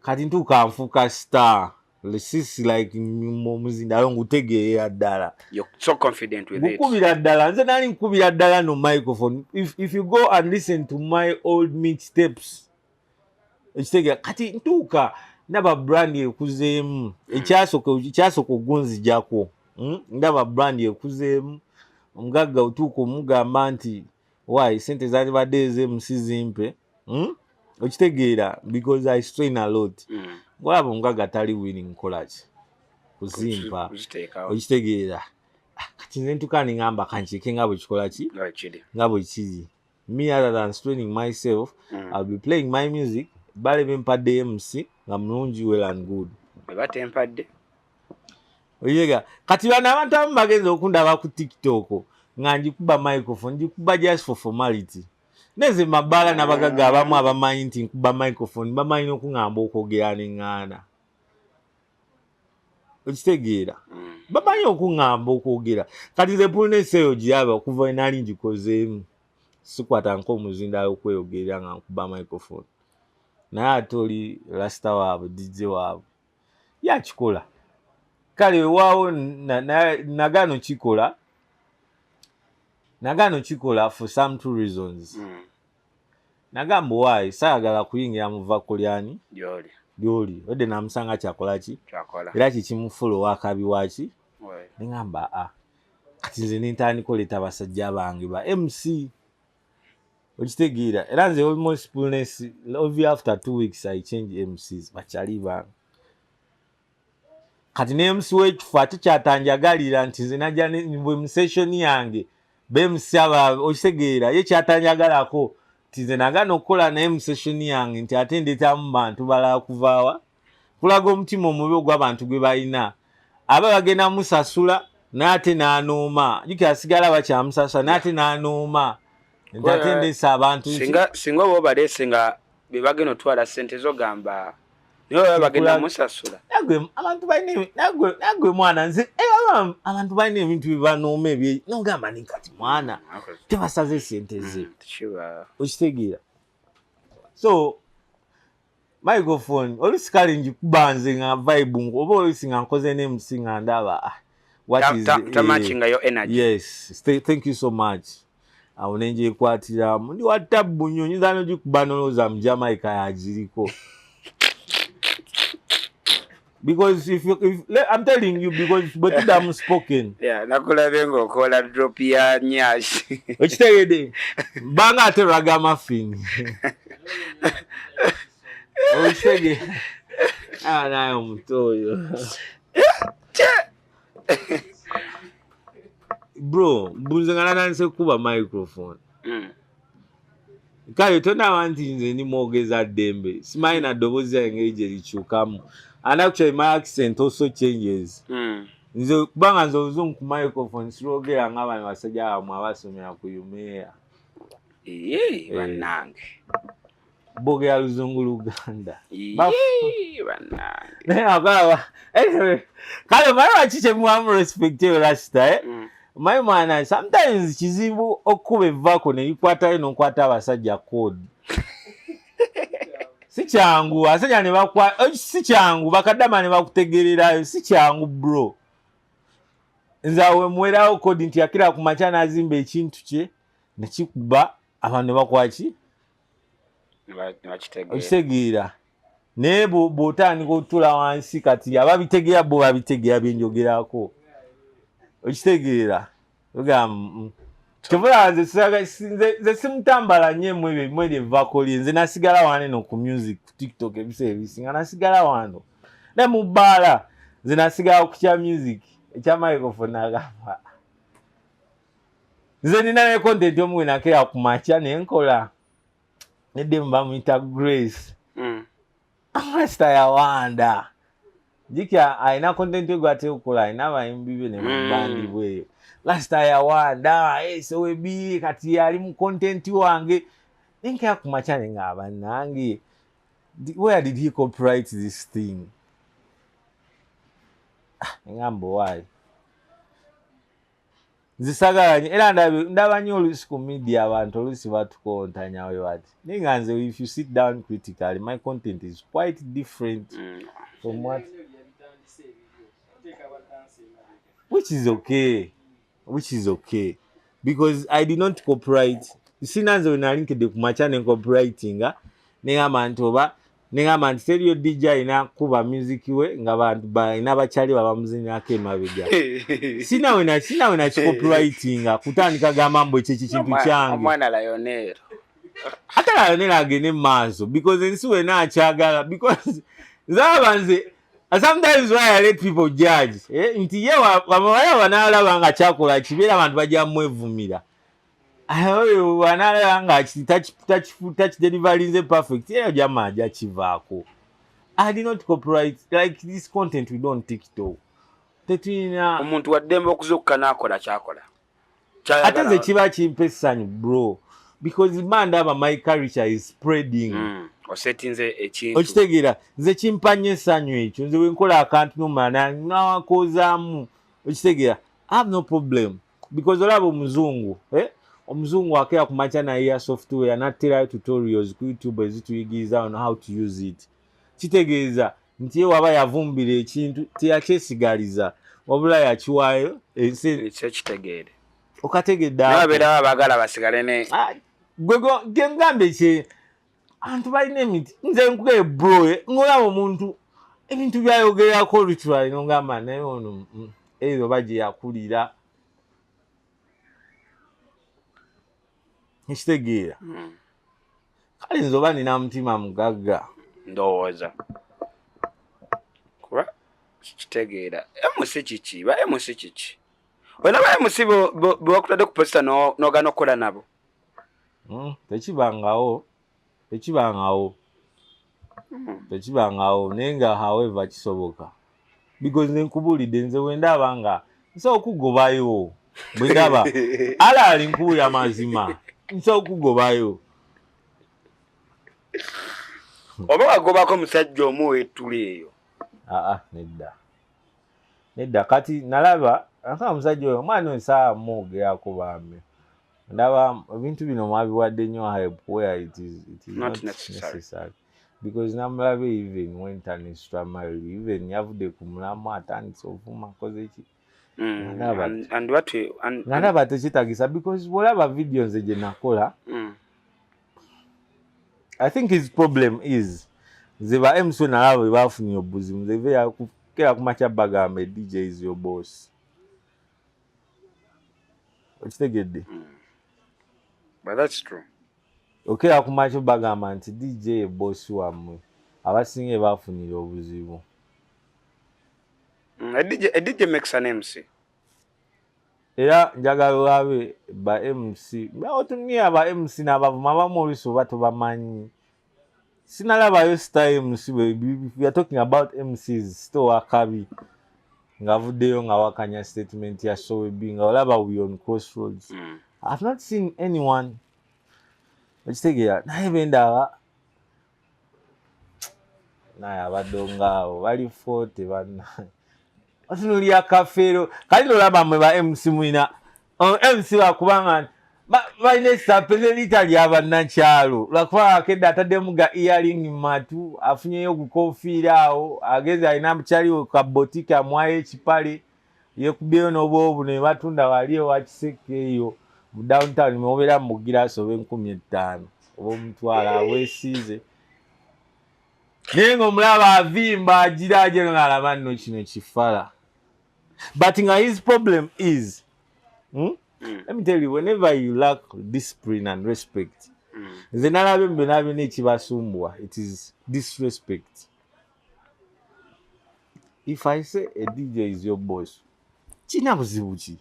Kati ntuuka nfuuka star sisi like omuzindaalo ngutegeerera ddala. You're so confident with it. Gukubira ddala, nze nali nkubira ddala no microphone. If you go and listen to my old mixtapes, ekitegeera. Kati ntuuka ndaba brand ekuzeemu, ekyasooka ogunzijako. Ndaba brand ekuzeemu, omugagga otuuka omugamba nti why sente zandibadde ez'emusi zimpe. Okitegeera, because I strain a lot. Ngolaba omugagga tali willing nkolaki kuzimpa. Kuziteekawo. Okitegeera. Ah, kati nze ntuuka neŋŋamba kankiike nga bwe kikola ki, Nga bwe kiri. Nga bwe kiri. Me, other than straining myself, I'll be playing my music. Bale bempadde MC nga mulungi, well and good. Bwe batempadde. Oyega kati bano abantu abamu bagenza okundaba ku TikTok nga ngikuba microphone, ngikuba just for formality. Neze mabaala n'abagagga abamu abamanyi nti nkuba microphone bamanyi n'okuŋŋamba okwogera neŋŋaana. Okitegeera? Bamanyi okuŋŋamba okwogera. Kati nze pulunesi eyo giraba okuva we nali ngikozeemu, sikwata nk'omuzindaalo okweyogerera nga nkuba microphone. Naye ate oli rasita waabwe, DJ waabwe yakikola. Kale wewaawo nagaano kikola, nagaano kikola for some two reasons. Nagamba why saayagala kuyingira mu vako lyani gyoli. Lyoli odde namusanga kyakola ki. Kyakola. Era kikimufuula owakabi waki. We. Neŋamba a kati nze nentandika oleeta abasajja bange ba MC. Okitegeera? Era nze almost fullness every after 2 weeks I change MCs bakyali bange. Kati ne MC w'ekifo ate kyatanjagalira nti nze najja bwe mu session yange ba MC aba, okitegeera, ye kyatanjagalako nti nze nagaana okukola naye mu session yange nti ate ndeetamu bantu balala kuvaawa kulaga omutima omubi ogw'abantu gwe balina aba bagenda musasula, naye ate n'anooma. Jukira asigala bakyamusasula, naye ate n'anooma nti ate ndeesa abantu Singa oba obaleese nga be bagenda otwala sente zogamba, naye oba bagenda musasula. Nagwe abantu balina, nagwe mwana nze abantu balina ebintu byebanooma ebye nogamba ni kati mwana tebasaze sente ze. Kiba. Okitegeera? So microphone olusi kale ngikuba nze nga vibe, oba olusi nga nkoze ne MC nga ndaba, ah, what is Tamatchingayo energy. Yes, thank you so much. Awo nenjekwatiramu ndi wa tabbu nnyo, nyinza nogikuba nolowooza mu Jamaica yagiriko, because if, you, if I'm telling you, because bwe tuddamu spoken. Yeah, nakulabye ng'okola drop ya nyash. Okitegedde? Banga ate ragamuffin. Okitege? Ah, naye omuto oyo bro, bunze nga natandise kukuba microphone. Kale tonaba nti nze ndi mwogeza ddembe, simanyi na ddoboozi lyange engeri gye likyukamu, and actually my accent also changes. Nze kubanga nze oluzungu ku microphone sirwogera nga bano basajja bamwe abasomera ku UMEA. Yee, bannange. Boogera luzungu luganda. Yee, bannange. Naye agaba anyway, kale omanyi lwaki kyemuwamu respect eyo rasita, eh? Omanyi mwana, sometimes kizibu okukuba evvaako nerikwatayo nokwata abasajja code. Si kyangu abasajja ne bakwa si kyangu bakaddama ne bakutegererayo, si kyangu bro. Nze awe muwerawo code nti akira ku makya n'azimba ekintu kye nekikuba abantu ne bakwaki. Ne bakitegeera. Okitegeera? Naye bw'otandika okutula wansi kati ababitegeera bo babitegeera byenjogerako. Okitegeera? Ogamba kyovula nze nze simutambala nnyo emwe mweri evako lye. Nze nasigala wano eno ku music ku TikTok ebiseera ebisinga nasigala wano ne mu bbaala. Nze nasigala ku kya music, ekya microphone nagamba nze nina ne content omu we nakeera ku makya nenkola neddemu bamuyita Grace. Rasta yawanda jikya alina content we gwate okukola, alina abayimbi be ne bandi bweyo. Rasta yawanda, hey, Sowebi kati ali mu content wange. Nenkera ku makya ne nga bannange, where did he copyright this thing? Ah, ngamba why? Nze sagala nnyo era ndaba nnyo oluusi ku media abantu oluusi batukontanya we bati, naye nga nze if you sit down critically, my content is quite different from what, which is okay because I did not copyright. Sina nze we nali nkedde ku makya ne copyrightinga, neŋamba nti oba neŋamba nti teriyo DJ alina kuba music we nga bantu balina bakyali babamuzinirako emabega. Sina we nakicopyrightinga kutandika gamba mbu ekyo kintu kyange. Omwana Lionel. Ate Lionel agende mu maaso because ensi wena akyagala, because nzalaba nze sometimes why I let people judge, eh, nti ye wabawala banaalaba nga kyakola kibeera abantu bajja mwevumira. Oyo banaalaba nga takideliverinze perfect, era jama ajja kivaako. I did not copyright like this content. We don't TikTok, tetulina. Omuntu waddembe okuzuukuka n'akola kyakola. Ate nze kiba kimpa essanyu, bro, because mba ndaba my culture is spreading. Osetinze ekintu. Okitegeera? Nze kimpa nnyo essanyu ekyo. Nze bwenkola akantu nomala nawakozaamu, okitegeera, I have no problem because olaba omuzungu, eh? Omuzungu akeera ku makya nayiya software natterayo tutorials ku YouTube ezituyigiriza on how to use it. Kitegeeza nti ye waba yavumbira ekintu teyakyesigaliza, wabula yakiwaayo ensi ekyo kitegeere. Okategedde? Naye babeerawo abaagala basigale ne Ah, gwe gwe ngambye kye abantu balina emiti. Nze nkugee bro, eh, ng'olaba omuntu ebintu byayogerako literally nogamba naye ono eyo oba gye yakulira, ekitegeera? Kale nze oba nina mutima mugagga. Ndowooza kuba kitegeera MC kiki, ba MC kiki, olina ba MC bwebakutadde ku poster n'ogaana okukola nabo. Tekibangawo, tekibangawo, tekibangawo. Naye nga however kisoboka because nenkubuulidde nze bwe ndaba nga nsobola okugobayo, bwe ndaba alaali nkubuulira mazima, nsobola okugobayo. Oba wagobako musajja omu wettula eyo? Aa, nedda, nedda. Kati nalaba aka omusajja oyo, omwana oyo saawa mwogerako bambi, ndaba ebintu bino mwabiwadde nnyo hype where it is not not necessary. Necessary because namulabe even went an extra mile, even yavudde ku mulamu atandise ovuma akoze ki. Ndaba And what and, nga ndaba tekitagisa because bwolaba video nze gye nakola, I think his problem is nze ba MC nalaba bwe bafunye obuzibu, nze ve kera kumakya bagamba DJ is your boss, okitegedde? But that's true. Okera kumakya bagamba nti DJ ye boss wammwe, abasinga bafunire obuzibu. A DJ makes an MC. Era njagala olabe ba MC otumye aba MC n'abavuma abamu oluusi oba tobamanyi. Sinalabayo star MC. We are talking about MCs, star wakabi ng'avuddeyo nga wakanya statement ya Sowebi, nga olaba we on crossroads. I've not seen anyone, okitegeera? Naye bendaba naye abadongo abo bali 40 banna otunulira kafeero. Kali nolaba mwe ba MC mwina, oh, MC bakubanga balina esape nerita lyabannakyalo lwakuba akedde ataddemu ga earring matu, afunyeyo gukofiira awo ageze alina mukyaliwo kabotiki amwayo ekipale yekubyeyo n'obwobu ne batunda wali ewa Kiseke eyo mu downtown mubeera mu girasi oba 5000 oba 500 aweesiize, naye ng'omulaba avimba agira agira ng'alaba nno kino kifala. But nga his problem is, Let me tell you, whenever you lack discipline and respect, nze nalabye mu byonna byonna ekibasumbuwa, it is disrespect. If I say a DJ is your boss, kina buzibu ki?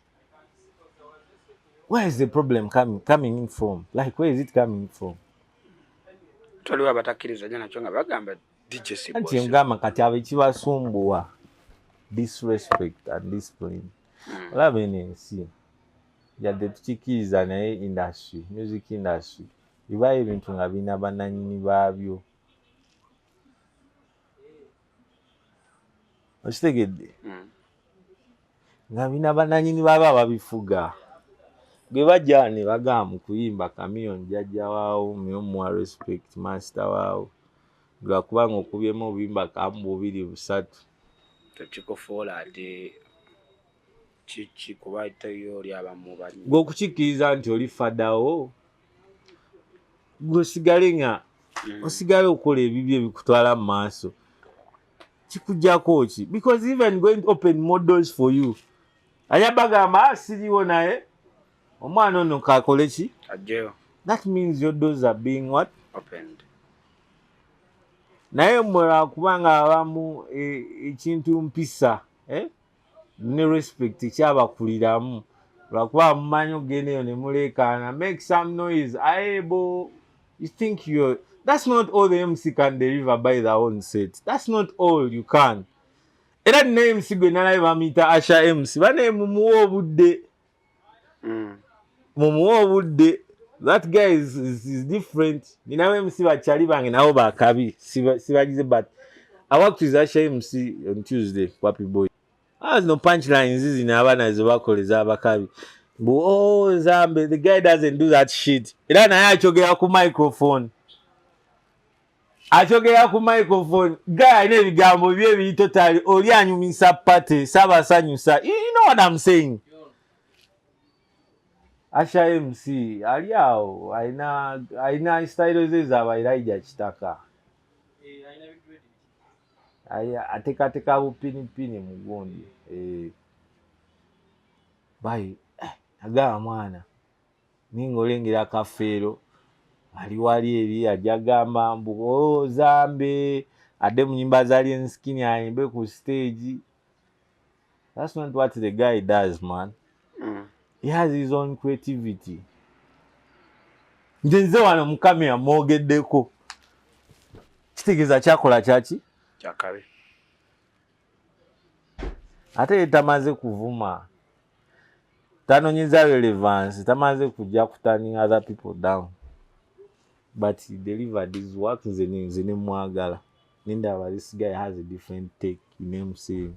Where is the problem coming in from? Like, where is it coming from? Toliwo abatakkirizanya nakyo nga bagamba DJ Anti Siboso. ngamba kati abo ekibasumbuwa disrespect and discipline. Olaba eno ensi yadde tukikkiriza, naye industry, music industry, bibayo ebintu nga birina bannannyini baabyo, okitegedde? Nga birina bannannyini baabyo ababifuga. Gwe bajja ne bagamba mu kuyimba Chameleone jjajja waawo, muwa respect, master waawo, lwakubanga okubyemu obuyimba kamu bubiri busatu. Tekikufuula ate kiki kuba teyo oli abamu banyi. Gwe okukikkiriza nti oli fadawo, gwe osigale nga osigale okola ebibyo ebikutwala mu maaso, kikujjako ki? Because even going to open more doors for you. Ajja bagamba, "Ah, siriwo, naye omwana ono kakole ki?" Ajjeyo. That means your doors are being what? Opened. Naye mmwe lwakubanga abamu ekintu mpisa, eh? Ne respect kyabakuliramu, lwakuba mumanyi okugenda eyo ne muleekaana, make some noise, aebo. You think you're, that's not all the MC can deliver by their own set. That's not all you can. Era nina MC gwe nalabe bamuyita Asha MC. Bane, mumuwe obudde. Mumuwe obudde. That guy is different. Ninawo MC bakyali bange nabo bakabi, sibagize, but I worked with Asha MC on Tuesday, Papi Boy. Ah, zino punchlines zino abaana ze bakola ez'abakabi. Mbu, oh, Zambe, the guy doesn't do that shit. Era naye akyogera ku microphone. Akyogera ku microphone. Guy alina ebigambo bye ebiri totally. Oli anyumisa party, saabasanyusa. You know what I'm saying? Asha MC ali awo alina style ze zaba Elijah Kitaka. Ateekateeka bupinipini mu gundi. Eh. Bayi, agamba mwana ninga olengera kafeero ali wali eri ajja gamba mbu, oh, Zambe adde mu nyimba za Alien Skin ayimbe ku stage. That's not what the guy does, man. He has his own creativity. Nze wano mu kamera mwogeddeko, kitegeeza kyakola kyaki? Kyakabi. Ate ye tamaze kuvuma, tanonyeza relevance, tamaze kujja kuturning other people down, but he delivered his work. Nze nemwagala nindaba this guy has a different take in MCing,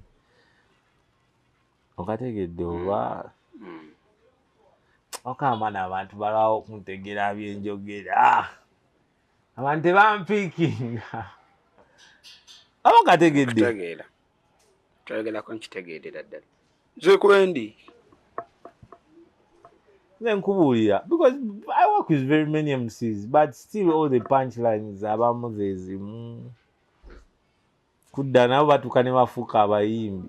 okategedde oba? Okamba n'abantu balwawo okuntegeera byenjogera, abantu tebampiikinga, oba okategedde? Kutegeera kyoyogerako nkitegeerera ddala, nze kwendi. Nze nkubuulira because I work with very many MCs, but still all the punchlines abamu zezimu kudda, nabo batuuka ne bafuuka abayimbi.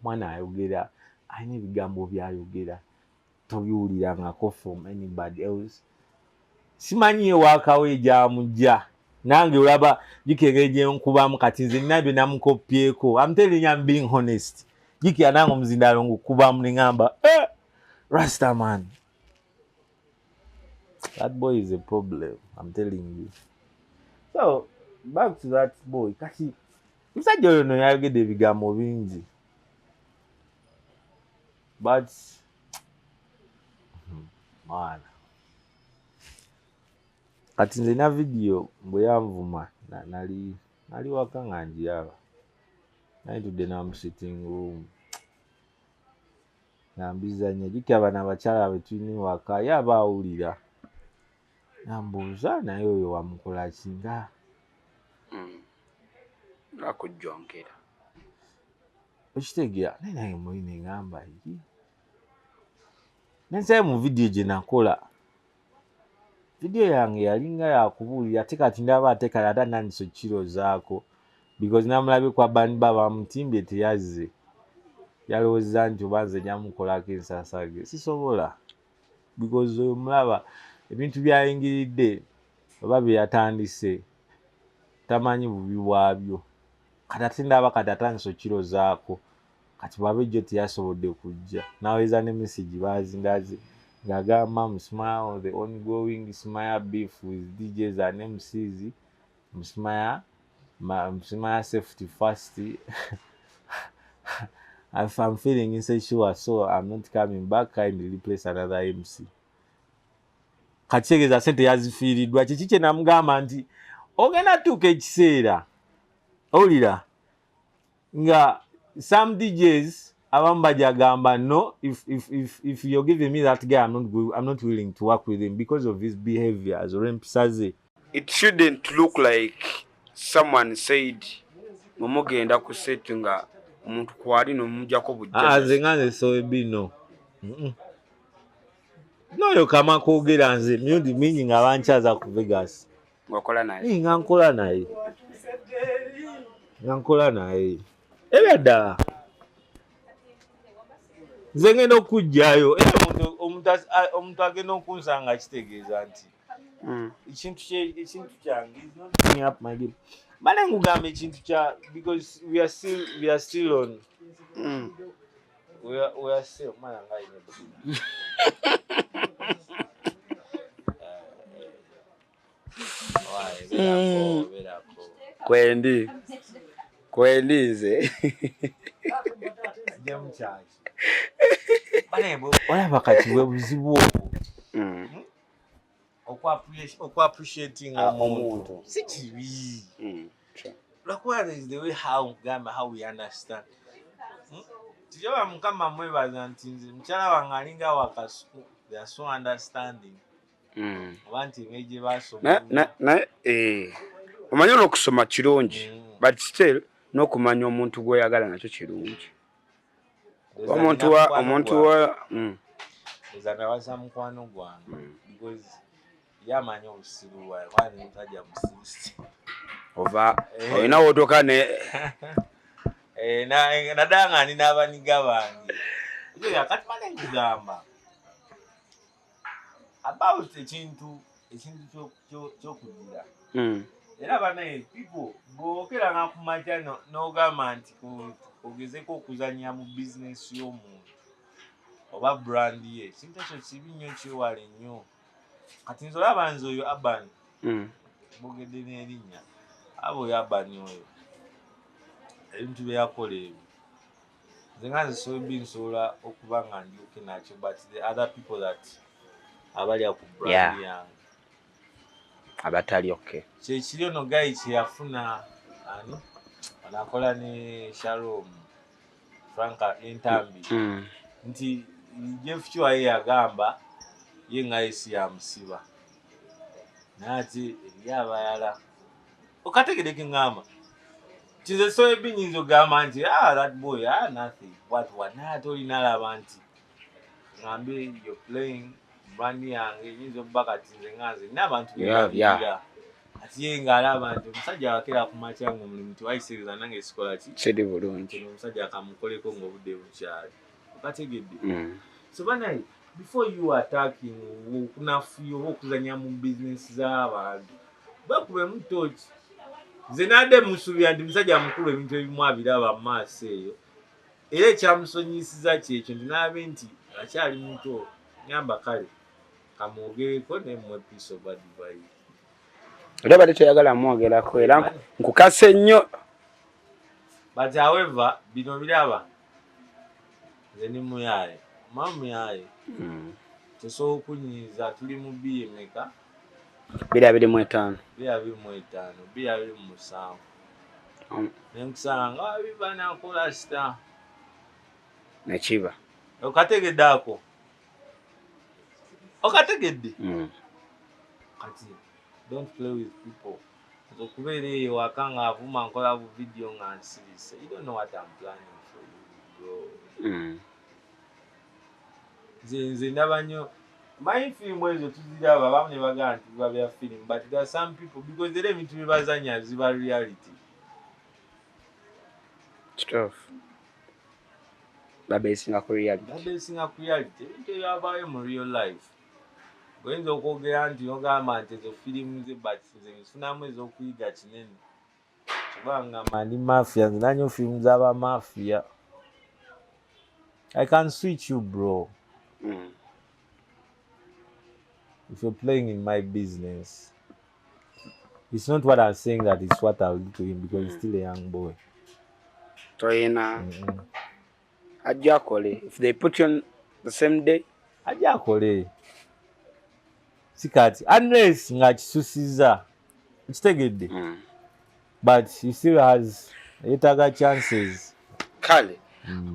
Omwana ayogera, alina ebigambo byayogera tobiwulirangako from anybody else. Simanyi ewaakawo egyamujja, nange olaba jikengeri gyenkubamu. Kati nze nina bye namukopyeko. I'm telling you, I'm being honest. Jikira nange omuzindalo ngukubamu neŋŋamba, eh, Rastaman, that boy is a problem, I'm telling you. So back to that boy. Kati omusajja oyo no yayogedde ebigambo bingi, but mwana, kati nze na vidiyo bwe yanvuma nali waka nga njiraba, nali ntudde na mu sitting room nga mbizanya. Jjukira bano abakyala be tulina ewaka, ye aba awulira nambuuza, naye oyo wamukola ki nga Akujjonkera. Okitegeera? Naye nange muli neŋŋamba yi nensaye mu vidiyo gye nakola, vidiyo yange yalinga yakubuulira. Ate kati ndaba ate kale ate anandisa okkirozaako because namulabye kwa bani ba bamutimbye teyazze, yalowooza nti oba nze njamukolako ensasage. Sisobola because oyo mulaba ebintu byayingiridde oba bye yatandise tamanyi bubi bwabyo. Kati ate ndaba kati atandise okkirozaako. Kati bwaba ejjo teyasobodde kujja, naweza ne message bazindaze. Ng'agamba Musmaya, the ongoing Smaya beef with DJs and MCs. Musmaya, Musmaya safety first. I'm feeling insecure, so I'm not coming back. Kindly replace another MC. Kakitegeeza sente yazifiiriddwa. Kiki kye namugamba nti ogenda tuuka ekiseera owulira nga some DJs abamu bajagamba, "No, if you're giving me that guy, I'm not willing to work with him because of his behaviors," olw'empisa ze. It shouldn't look like someone said mumugenda ku set nga omuntu kwali nomujjako. Ah, nze bujja. Nga nze soebi no. Noyo kama kwogera nze mirundi mingi nga bankyaza ku Vegas. Ngaokola naye. Eh, nga nkola naye ebya ddala. Nze ngenda okugjayo era omuntu agenda okunsanga kitegeeza nti ekintu kyange is not bringing up my game. Bale nkugamba ekintu kya, because we are still on we are still, mwana nga alina ebuzibu. Why, beerako, beerako. Kwendi nze. Ajjamu kyaki? Bale, olaba kati bwe buzibu obwo okwa-appreciating Ah, omuntu omuntu. si kibi, lwakuba there is the way how gamba how we understand. Tijoba Mukama mwebaza nti nze mukyala wange alinga wakasuku, they are so understanding, oba nti engeri gye basoma. Naye eh, omanyi olwokusoma kirungi, but still n'okumanya omuntu gw'oyagala nakyo kirungi. Omuntu wa Eza nawasa mukwano gwange because ye amanyi obusiru bwawe, kuba ni musajja musiru. Ova Eh. olina wootoka ne Eh, naddala nga ndi n'abaniga bange. Ekyo kati mane nkugamba about ekintu ky'okugira. Era banaye people bw'okeranga ku makya n'ogamba nti ogezeko okuzannya mu bizinesi y'omuntu oba brand ye, ekintu ekyo kibi nnyo, kyewale nnyo. Kati nze olaba nze oyo Aban, bogedde n'erinnya aba oyo Aban, oyo ebintu bye yakola ebyo, nze nga nze sobi nsobola okuba nga ndyuke nakyo, but the other people that abalya ku brand yange abatali okay. Kyekiri ono guy kyeyafuna, ani anakola ne Shalom Franka Entambi, nti Jeff Kiwa ye yagamba ye nga ye si yamusiba, naye ate eri abalala okategedde keŋŋamba kize soebi nyinza okugamba nti, "Ah, that boy, ah, nothing, what what," naye ate olina alaba nti ŋŋambe you're playing brand yange, nyinza okuba kati nze nga nze nina abantu bendabirira. Ati ye ng'alaba nti omusajja wakera ku makya nga omulimu tewayiseereza, nange sikola ki? Kiri bulungi. Kino omusajja akamukoleko ng'obudde bukyali, okategedde? Mm. So banaye, before you attacking okunafuya oba okuzanya mu bizinesi z'abantu, bakubemu toki. Nze nadde musuubira nti musajja mukulu, ebintu ebimu abiraba mu maaso eyo, era ekyamusonyisiza kyekyo nti naabe nti akyali muto, ngamba kale kamwogereko nemmwe piece of advice. Era badde toyagala mwogerako, era nkukase nnyo. But however, bino biraba nze ndi muyaye, ma muyaye. Tosobola okunyiiza, tuli mu bbi emeka? 2025. 2025, 2027. Nenkusanga nga biba nakola sita. Nekiba. Okategedde ako? Okategedde? Mm. Kati don't play with people. Nze okubeera eyo waka nga avuma, nkola bu video nga nsirise, you don't know what I'm planning for you, bro. Nze ndaba nnyo, manyi firimu ezo tuziraba, abamu ne bagamba nti biba bya firimu, but there are some people, because era ebintu bye bazannya ziba reality. Kituufu, babeesinga ku reality. Babeesinga ku reality, ebintu ebyavaayo mu real life. Oyinza okwogera nti ogamba nti ezo firimu ze, but nze nfunamu ez'okuyiga kinene kubanga ndi mafia. Nze nanyo firimu z'abamafia. I can switch you, bro. If you're playing in my business, it's not what I'm saying that it's what I'll do to him because he's still a young boy. Toyina. Ajja akole. If they put you on the same day. Ajja akole. Si kati unless nga kisusiza kitegedde. But he still has yetaaga chances. Kale.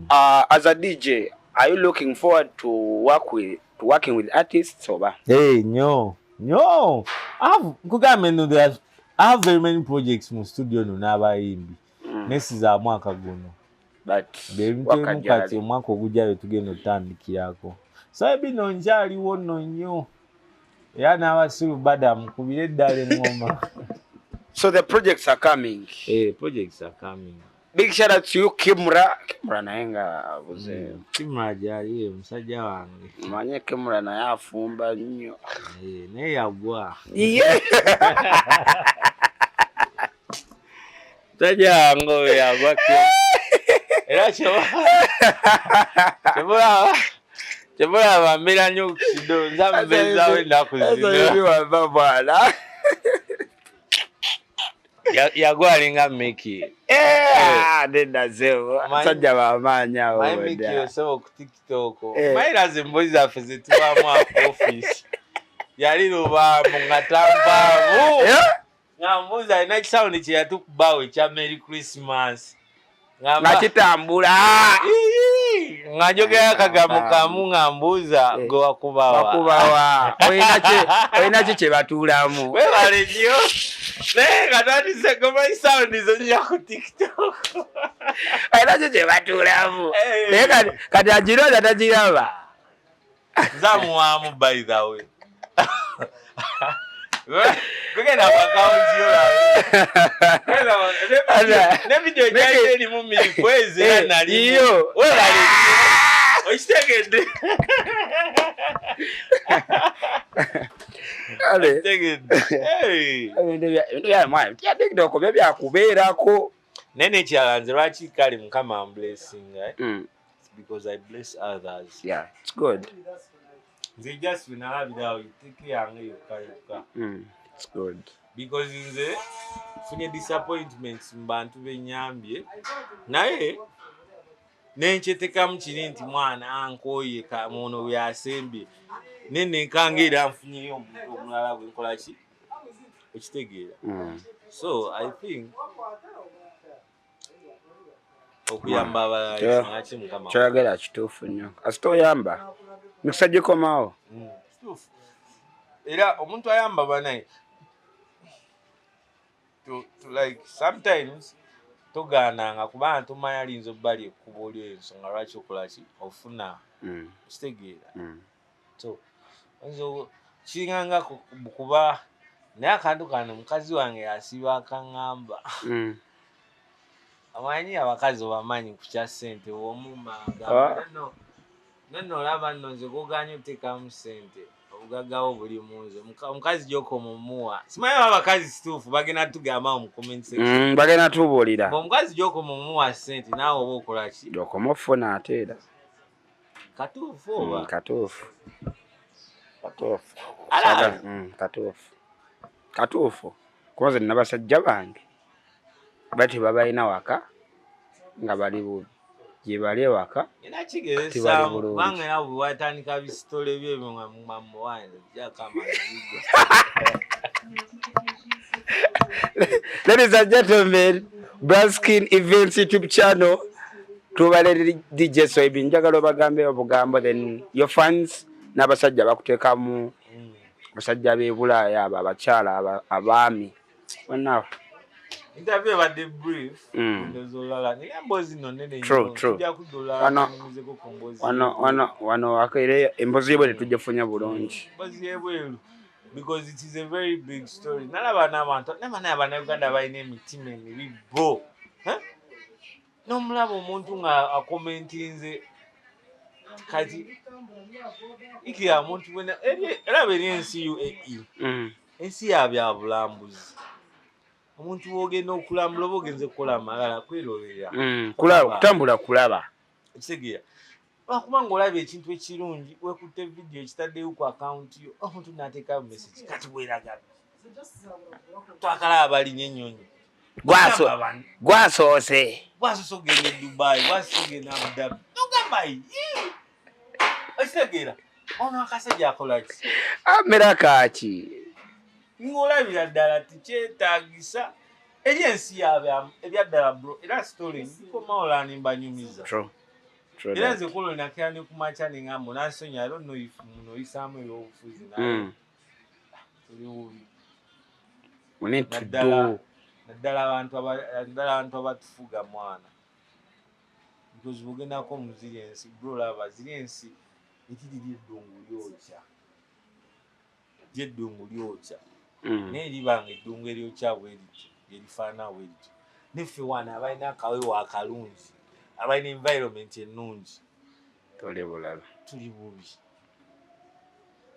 As a DJ, are you looking forward to working with artists oba? Hey, no. No. I have nkugambe no there I have very many projects mu studio no n'abayimbi. Nesiza mwaka guno. But ebintu kati omwaka ogujja tugenda otandikirako. So bino nkyaliwo nno nnyo. Era n'abasiru bada mukubire eddala engoma. So the projects are coming. Hey, projects are coming. Big shout out to you, Kimura. Kimura naye nga abuze. Kimura gyali musajja wange. Manye Kimura naye afumba nnyo. Naye yagwa. Yeah. Musajja wange oyo yagwa. Era kyebulaba mbeera nnyo ku kido nza mbeezaawo ennaku zino. Wava bwana. Yagwa alinga Mickey. Nedda zeebo. Musajja w'amaanyi awo. Manyi Mickey osobola ku TikTok. Manyi nazo emboozi zaffe ze tubaamu ku office. Yali lubaamu nga tampaamu. Nga mbuuza alina ekisawundi kye yatukubaawo ekya Merry Christmas. Nga kitambula. Nga njogera akagambo kamu nga mbuuza gwe wakubawa. Wakubawa. Olina ki kye batuulamu? Weebale nnyo. Naye nga twandise goba sound zo ku TikTok. Olina ki kye batuulamu? Naye kati agirooza tagiraba. Nzamuwaamu by the way. Kugenda ku account yo olabe. Ne video gyali erimu mirikwezi era nalimu. Weebale nnyo. Okitegedde. Ebintu byakubeerako. Naye n'ekirala nze lwaki kale Mukama amblessinga, eh? It's because I bless others. Yeah, it's good. Nze just nalabirawo iteeke yange yokka yokka. It's good. Because nze nfunye disappointments mu bantu bennyambye naye nenkyetekamu kiri nti mwana ankooye muno bwe yasembye naye nenkanga era nfunyeyo omuntu omulala gwe nkola ki okitegeera. So I think okuyamba abalala lwaki Mukama Kyoyagala kituufu nnyo. Kasita oyamba mikisa gikomawo. Kituufu. Era omuntu ayamba banaye to like sometimes togaananga kubanga tomanya alinza obbali ekkubo lyo ensonga lwaki okola ki ofuna okitegeera. So oyinza kiringanga kuba naye akantu kano mukazi wange asiiba akaŋŋamba. Amanyi abakazi obamanyi ku kya ssente w'omumma agamba nno olaba nno nze gw'ogaanye oteekamu ssente obugagga bwo buli mu nze. Omukazi gy'okoma omuwa. Simanyi oba abakazi kituufu bagenda tugamba mu comment section. Bagenda tubuulira. Omukazi gy'okoma omuwa ssente naawe oba okola ki? Gy'okoma ofuna ate era. Katuufu oba? Katuufu. Katuufu. Katuufu. Katuufu. Kuba nze nabasajja bange bati babalina waka nga bali bubi. Gye bali ewaka Era kigezesaamu kubanga era bwe watandika bisitole byo ebyo nga muwaanyi ojjako amazigo. Ladies and gentlemen, Brownskin Events YouTube channel tubale DJ Soibi njagala obagambe obugambo then your fans n'abasajja bakuteekamu abasajja b'e Bulaaya abo abakyala abaami bonna. Interview ebadde brief. Ndowooza olala naye emboozi nno nnene nnyo. Tujja kudda olala tunyumizeko ku mboozi. Wano waka emboozi y'ebweru tetugifunye bulungi. Emboozi y'ebweru because it is a very big story. Nalaba n'abantu naye Bannayuganda balina emitima emibi bo. N'omulaba omuntu nga akomentinze kati ikira omuntu wena eraba eri ensi UAE. Ensi ya bya bulambuzi. Omuntu w'ogenda okulambula oba ogenze kukola amalala kwerolera. Kulaba, kutambula kulaba. Ekitegeera. Lwakubanga olaba ekintu ekirungi, wekutte vidiyo, ekitaddeyo ku akawunti yo, omuntu n'ateekayo message, kati weeraga twakalaba balinnya ennyonyi. Gwasoose. Gwasoose okugenda e Dubai, gwasoose okugenda Abu Dhabi, nogamba, okitegeera, ono akasajja akola ki? Amera kaki? Ng'olabira ddala tikyetaagisa eri ensi yaabwe ebyaddala, bro. Era story ndikomawo lani mbanyumiza. Era nze kulo nakera ne kumakya ne ngamba onansonya. I don't know if muno oyisaamu ebyobufuzi, naye tuli bubi. We need to do. Naddala abantu abatufuga, mwana, because bwogendako mu ziri ensi, bro, laba ziri ensi ekiri lyeddungu lyokya, lyeddungu lyokya. Naye libanga eddungu eryokya bwe lityo, erifaanana bwe lityo, neffe wano abalina akawewo akalungi, abalina environment ennungi, Toli bulala. Tuli bubi,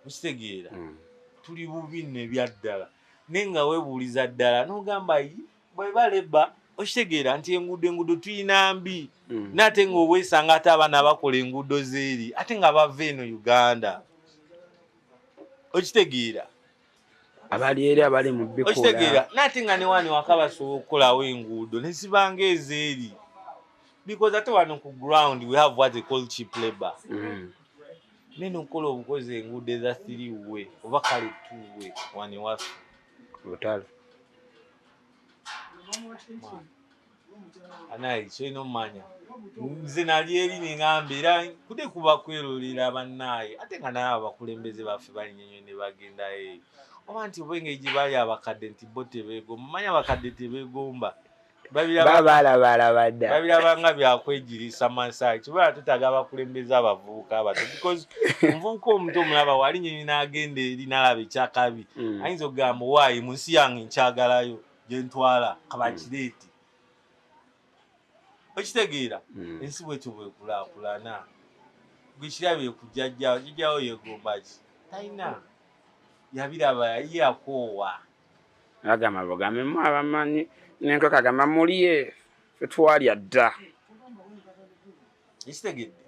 okitegeera? Mm. Tuli bubi nno ebyaddala, naye nga weebuuliza ddala n'ogamba, "Yi, bwe baleba," okitegeera nti enguudo tuyina mbi. Naye ng'obwesanga ate abaana bakola enguudo zeeri, ate nga bava eno Uganda, okitegeera? Abali eri abali mu bikola. Okitegeera, naye ate nga ne wano waka basobola okukolawo enguudo ne zibanga ezeeri, because ate wano ku ground we have what they call cheap labor. Naye nokukola obukozi enguudo eza three way oba kale two way wano ewaffe, Lutalo. Anaye kyolina omumanya, nze nali eri neŋŋamba era kude kuba kwerolera bannaaye, ate nga naye abakulembeze baffe balinyenyo ne bagendayo eyo, oba nti oba engeri gye bali abakadde nti bo tebeegomba, manyi abakadde tebeegomba. Babalabalaba dda. Babirabanga byakwegirisa masaayi. Kibala tutaaga abakulembeze abavubuka abato, because omuvubuka omuto omulaba wali nyini n'agenda eri n'alaba ekyakabi, ayinza okugamba, "Waayi, mu nsi yange nkyagalayo gyentwala kabakireete." Okitegeera? Ensi bwetyo bwekulaakulana. Gwekirabye kujjajjawo, jjajjawo yegomba ki? Talina yabiraba, ye yakoowa. Agamba bagambemu abamanyi nenkaka, agamba mulye, ffe twalya dda. Ekitegedde,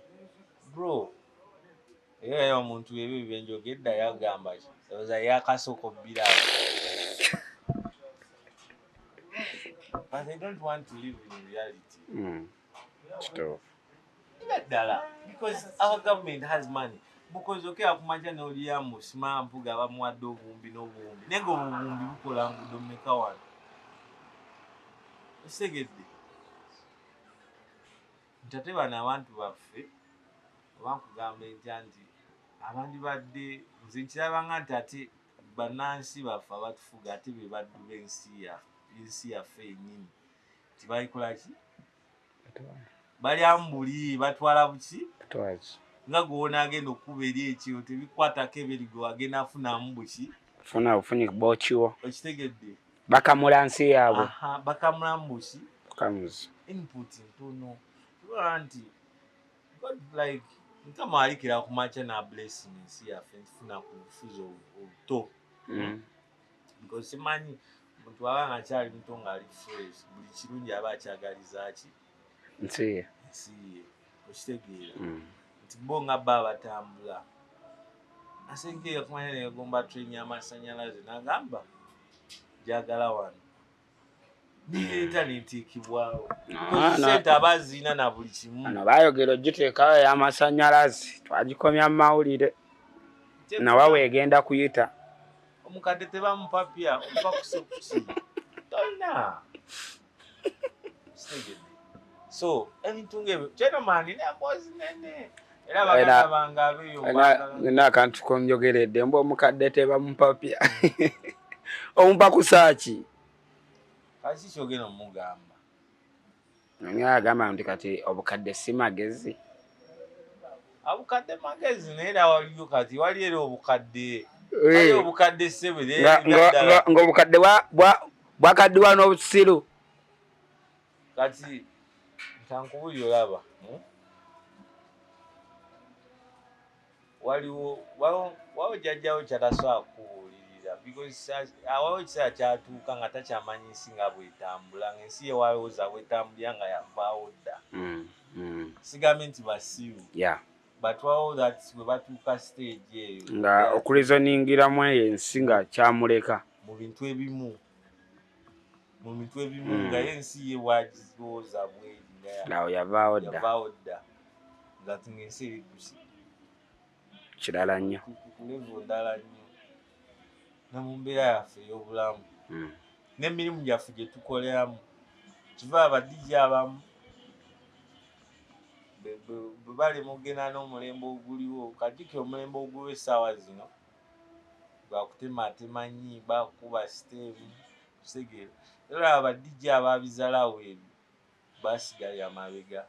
bro, era omuntu ebyo byenjogedda yagamba ki? Oza yakasooka obbiraba, but I don't want to live in reality. Kituufu. Era ddala, because our government has money, because okera kumakya n'olyamu simampuga bamuwadde obuwumbi n'obuwumbi, naye nga obuwumbi bukola ngudo mmeka wano? Okitegedde nti ate bano abantu baffe, oba nkugamba entya, nti abandibadde, nze nkirabanga nti ate bannansi baffe abatufuga ate be baddu b'ensi ensi yaffe yennyini. Tibalikola ki? Balyamu buli, batwala buki? Twaki? Nga gwona agenda okukuba eri ekiro, tebikwatako eberi, gwe wagenda afunamu buki? Funa bufunyi bokiwo. Okitegedde? Bakamula nsi yaabwe. Aha, bakamulamu buki? Bukamuzi. Input ntono. Tulaba nti God, like Mukama alikira ku makya na blessing ensi yaffe, nfuna ku bufuzi obuto. Because simanyi omuntu aba nga akyali muto, ng'ali fresh, buli kirungi aba akyagaliza ki? Nsi ye. Ensi ye, okitegeera? Mm. Nti bo nga bo abatambula asenkeera kumanya negomba train y'amasanyalaze, nagamba njagala wano, nireeta netiikibwawo. Ah, sente aba zirina na buli kimu. Ano bayogera ogiteekawo ey'amasannyalaze, twagikomya mu mawulire, nawa weegenda kuyita. Omukadde tebamupapya, omupa kusekuki tolina. Kitegedde? So ebintu ngaebyo kyenomani nemboozi nene era baganda bange abeeyo mbagala. Nina akantu konjogeredde mbu omukadde tebamupapya, omupa kusaaki? Kaki kyogenda omugamba? Ani agamba nti kati obukadde si magezi? Obukadde magezi, naye era waliyo, kati wali era obukadde, waliyo obukadde ssebe. Ng'obukadde bwakaddiwa n'obusiru. Kati ntankubuli olaba, Waliwo jjajjawo kyatasobola kukubuulirira, because waliwo ekiseera kyatuuka nga takyamanyi nsi nga bwetambula, ng'ensi ye walowooza bwetambulira nga yavaawo dda. Sigambye nti basiru. But while that we batuuka stage eyo nga okureasoningiramu eyo ensi nga kyamuleka mu bintu ebimu nga ye ensi ye bwagirowooza bweri nga awo yavaawo dda. Yavaawo dda, nga ensi eri kirala nnyo. Ku level ndala nnyo, ne mu mbeera yaffe ey'obulamu n'emirimu gyaffe gye tukoleramu. Kiva aba DJ abamu bwe balema okugenda n'omulembe oguliwo. Kajjukira omulembe oguliwo essaawa zino gwakutematema nnyimba, kukuba siteemu, kitegeera? Era olaba aba DJ ababizalawo ebyo basigalira mabega.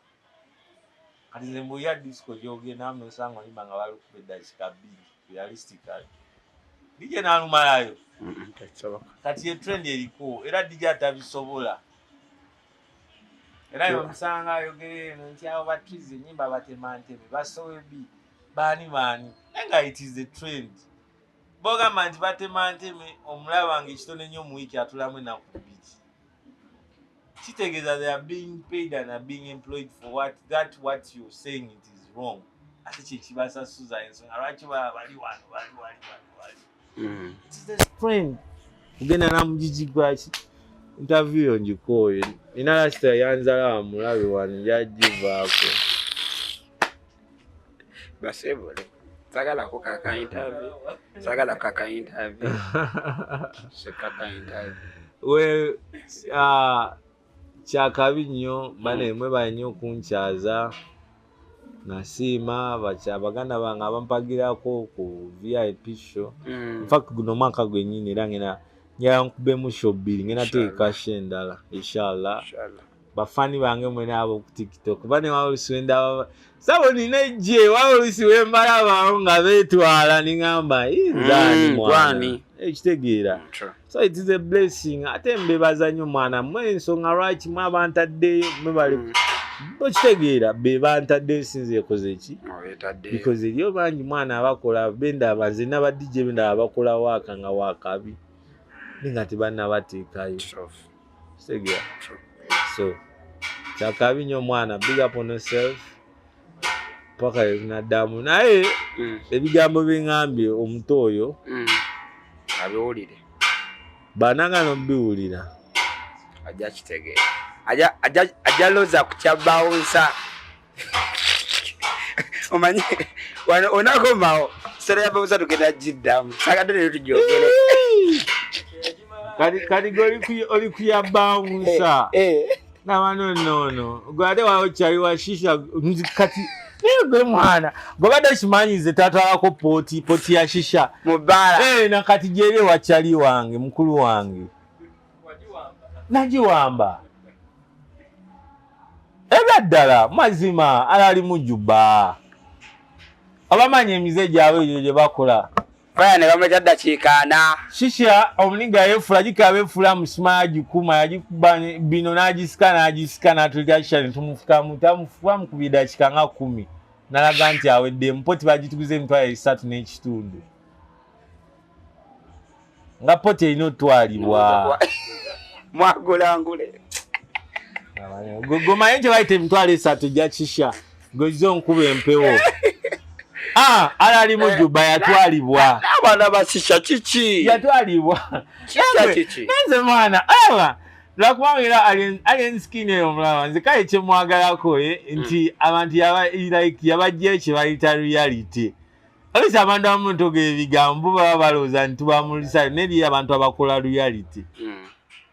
Kati nze mbuulira, disco gy'ogendamu nosanga oluyimba nga balukuba eddakiika 2, realistically DJ n'alumalayo. Tekisoboka. Kati ye trend eriko, era DJ atabisobola era yomusanga ayogera eno nti abo batrizi enyimba batema ntebe, basowebi, baani baani, naye nga it is the trend. Bogamba nti batema nteme, omulaba nga ekitone nnyo mu wiiki atulamu ennaku 2, kitegeeza they are being paid and are being employed for what that what you're saying it is wrong. Ate kyekibasasuza, ensonga lwaki baba bali wano, bali wali, bali wali. It is the trend. Kugenda namugigi gwaki interview yo ngikooye, nina lasita yanzala wamulabe wano, njagivaako. Basebole, sagala kukaka interview, sagala kukaka interview, sekaka interview. Well, kyakabi nnyo bane, mwebale nnyo okunkyaza. Nasiima bakya baganda bange abampagirako ku VIP show. Infact guno omwaka gwennyini era ngenda njala nkubemu show 2, ngenda teeka show endala inshallah. Inshallah. Bafani bange mwena abo ku TikTok bane, waolusi wendaba sabo nina ejje, waolusi wembalabawo nga beetwala, niŋamba nzaani mwana. Gwani? Ekitegeera? True. So it is a blessing, ate mbebaza nnyo mwana mwe, ensonga lwaki mwe abantaddeyo mwebale. Okitegeera, be bantaddeyo, sinze ekoze ki. Obetaddeyo. Because eriyo bangi mwana abakola bendaba, nze naba DJ bendaba bakola waaka nga wakabi, naye nga tebannabateekayo. True. Kitegeera? True. So kyakabi nnyo mwana, big up on yourself paka naddamu naye ebigambo byeŋŋambye omuto oyo Abiwulire. Bananga nobiwulira. Ajja kitegeera, ajja loza ku kya bouncer. Omanyi wano onakomawo sera ya bouncer, tugenda giddamu, sagadde leero tugyogere. Kati gwe oli kuya bouncer. Eh. Naba nonono gwe ate wawo kyali wa shisha. Kati naye gwe mwana gwe badde okimanyi nze tatwalako poti ya shisha mu bbaala. Eh, nakati gyeri ewakyali wange, mukulu wange nagiwamba ebyaddala mazima alali mujuba abamanyi emize gyabwe egyo gye bakola. Faya ne bamuleta ddakiika 40. Shisha omuniga yefula gikaba efula musima, yagikuma yagikuba bino n'agisika n'agisika n'atulika shisha netumufukamu tamufuka mukubye dakiika nga 10, nalaga nti aweddemu. Poti bagituguza 350,000, nga poti erina otwalibwa. Mwagulangule. Gomanyi nti bayita 30,000 ejja kisha goziza onkuba empewo. Ah, alali mujuba yatwalibwa. N'abaana bashisha kiki? Yatwalibwa. Shisha kiki? Nanze mwana aba lwakuba era alien skin eyo omulaba, nze kale kyemwagalako nti abantu like yabajjayo kye bayita reality. Oluusi abantu abamu ntogera ebigambo baba balowooza nti tuba mu research, naye abantu abakola reality.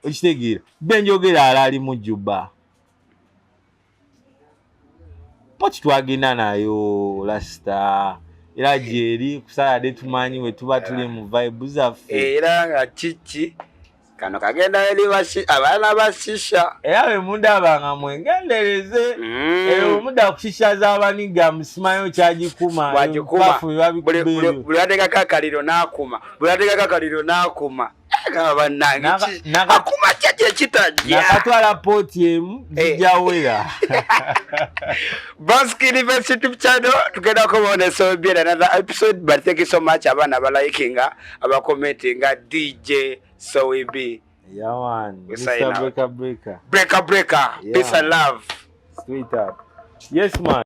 Okitegeera benjogera alaali mujuba poti twagenda nayo lasita, era gyeri kusalade, tumanyi we tuba tuli mu vibe zaffe. Era nga kiki kano kagenda eri abaana bashisha. Era bwe mundaba nga mwengendereze. Eyo mudda kushisha z'abaniga musimayo kyagikuma. Bwagikuma. Bafu bwe babikuba ebyo. Buli ateekako akaliro n'akuma, buli ateekako akaliro n'akuma. Gamba bannange, akuma kya kye kitajja. Nakatwala pooti emu zijjawera. Baskin Events YouTube channel, tugenda kubaona so be another episode, but thank you so much abaana abalikinga, abacommentinga. DJ Sowe B. Yeah, man. We sign Mr. out. Breaker Breaker. Breaker Breaker. Yeah. Peace and love. Straight up. Yes, man.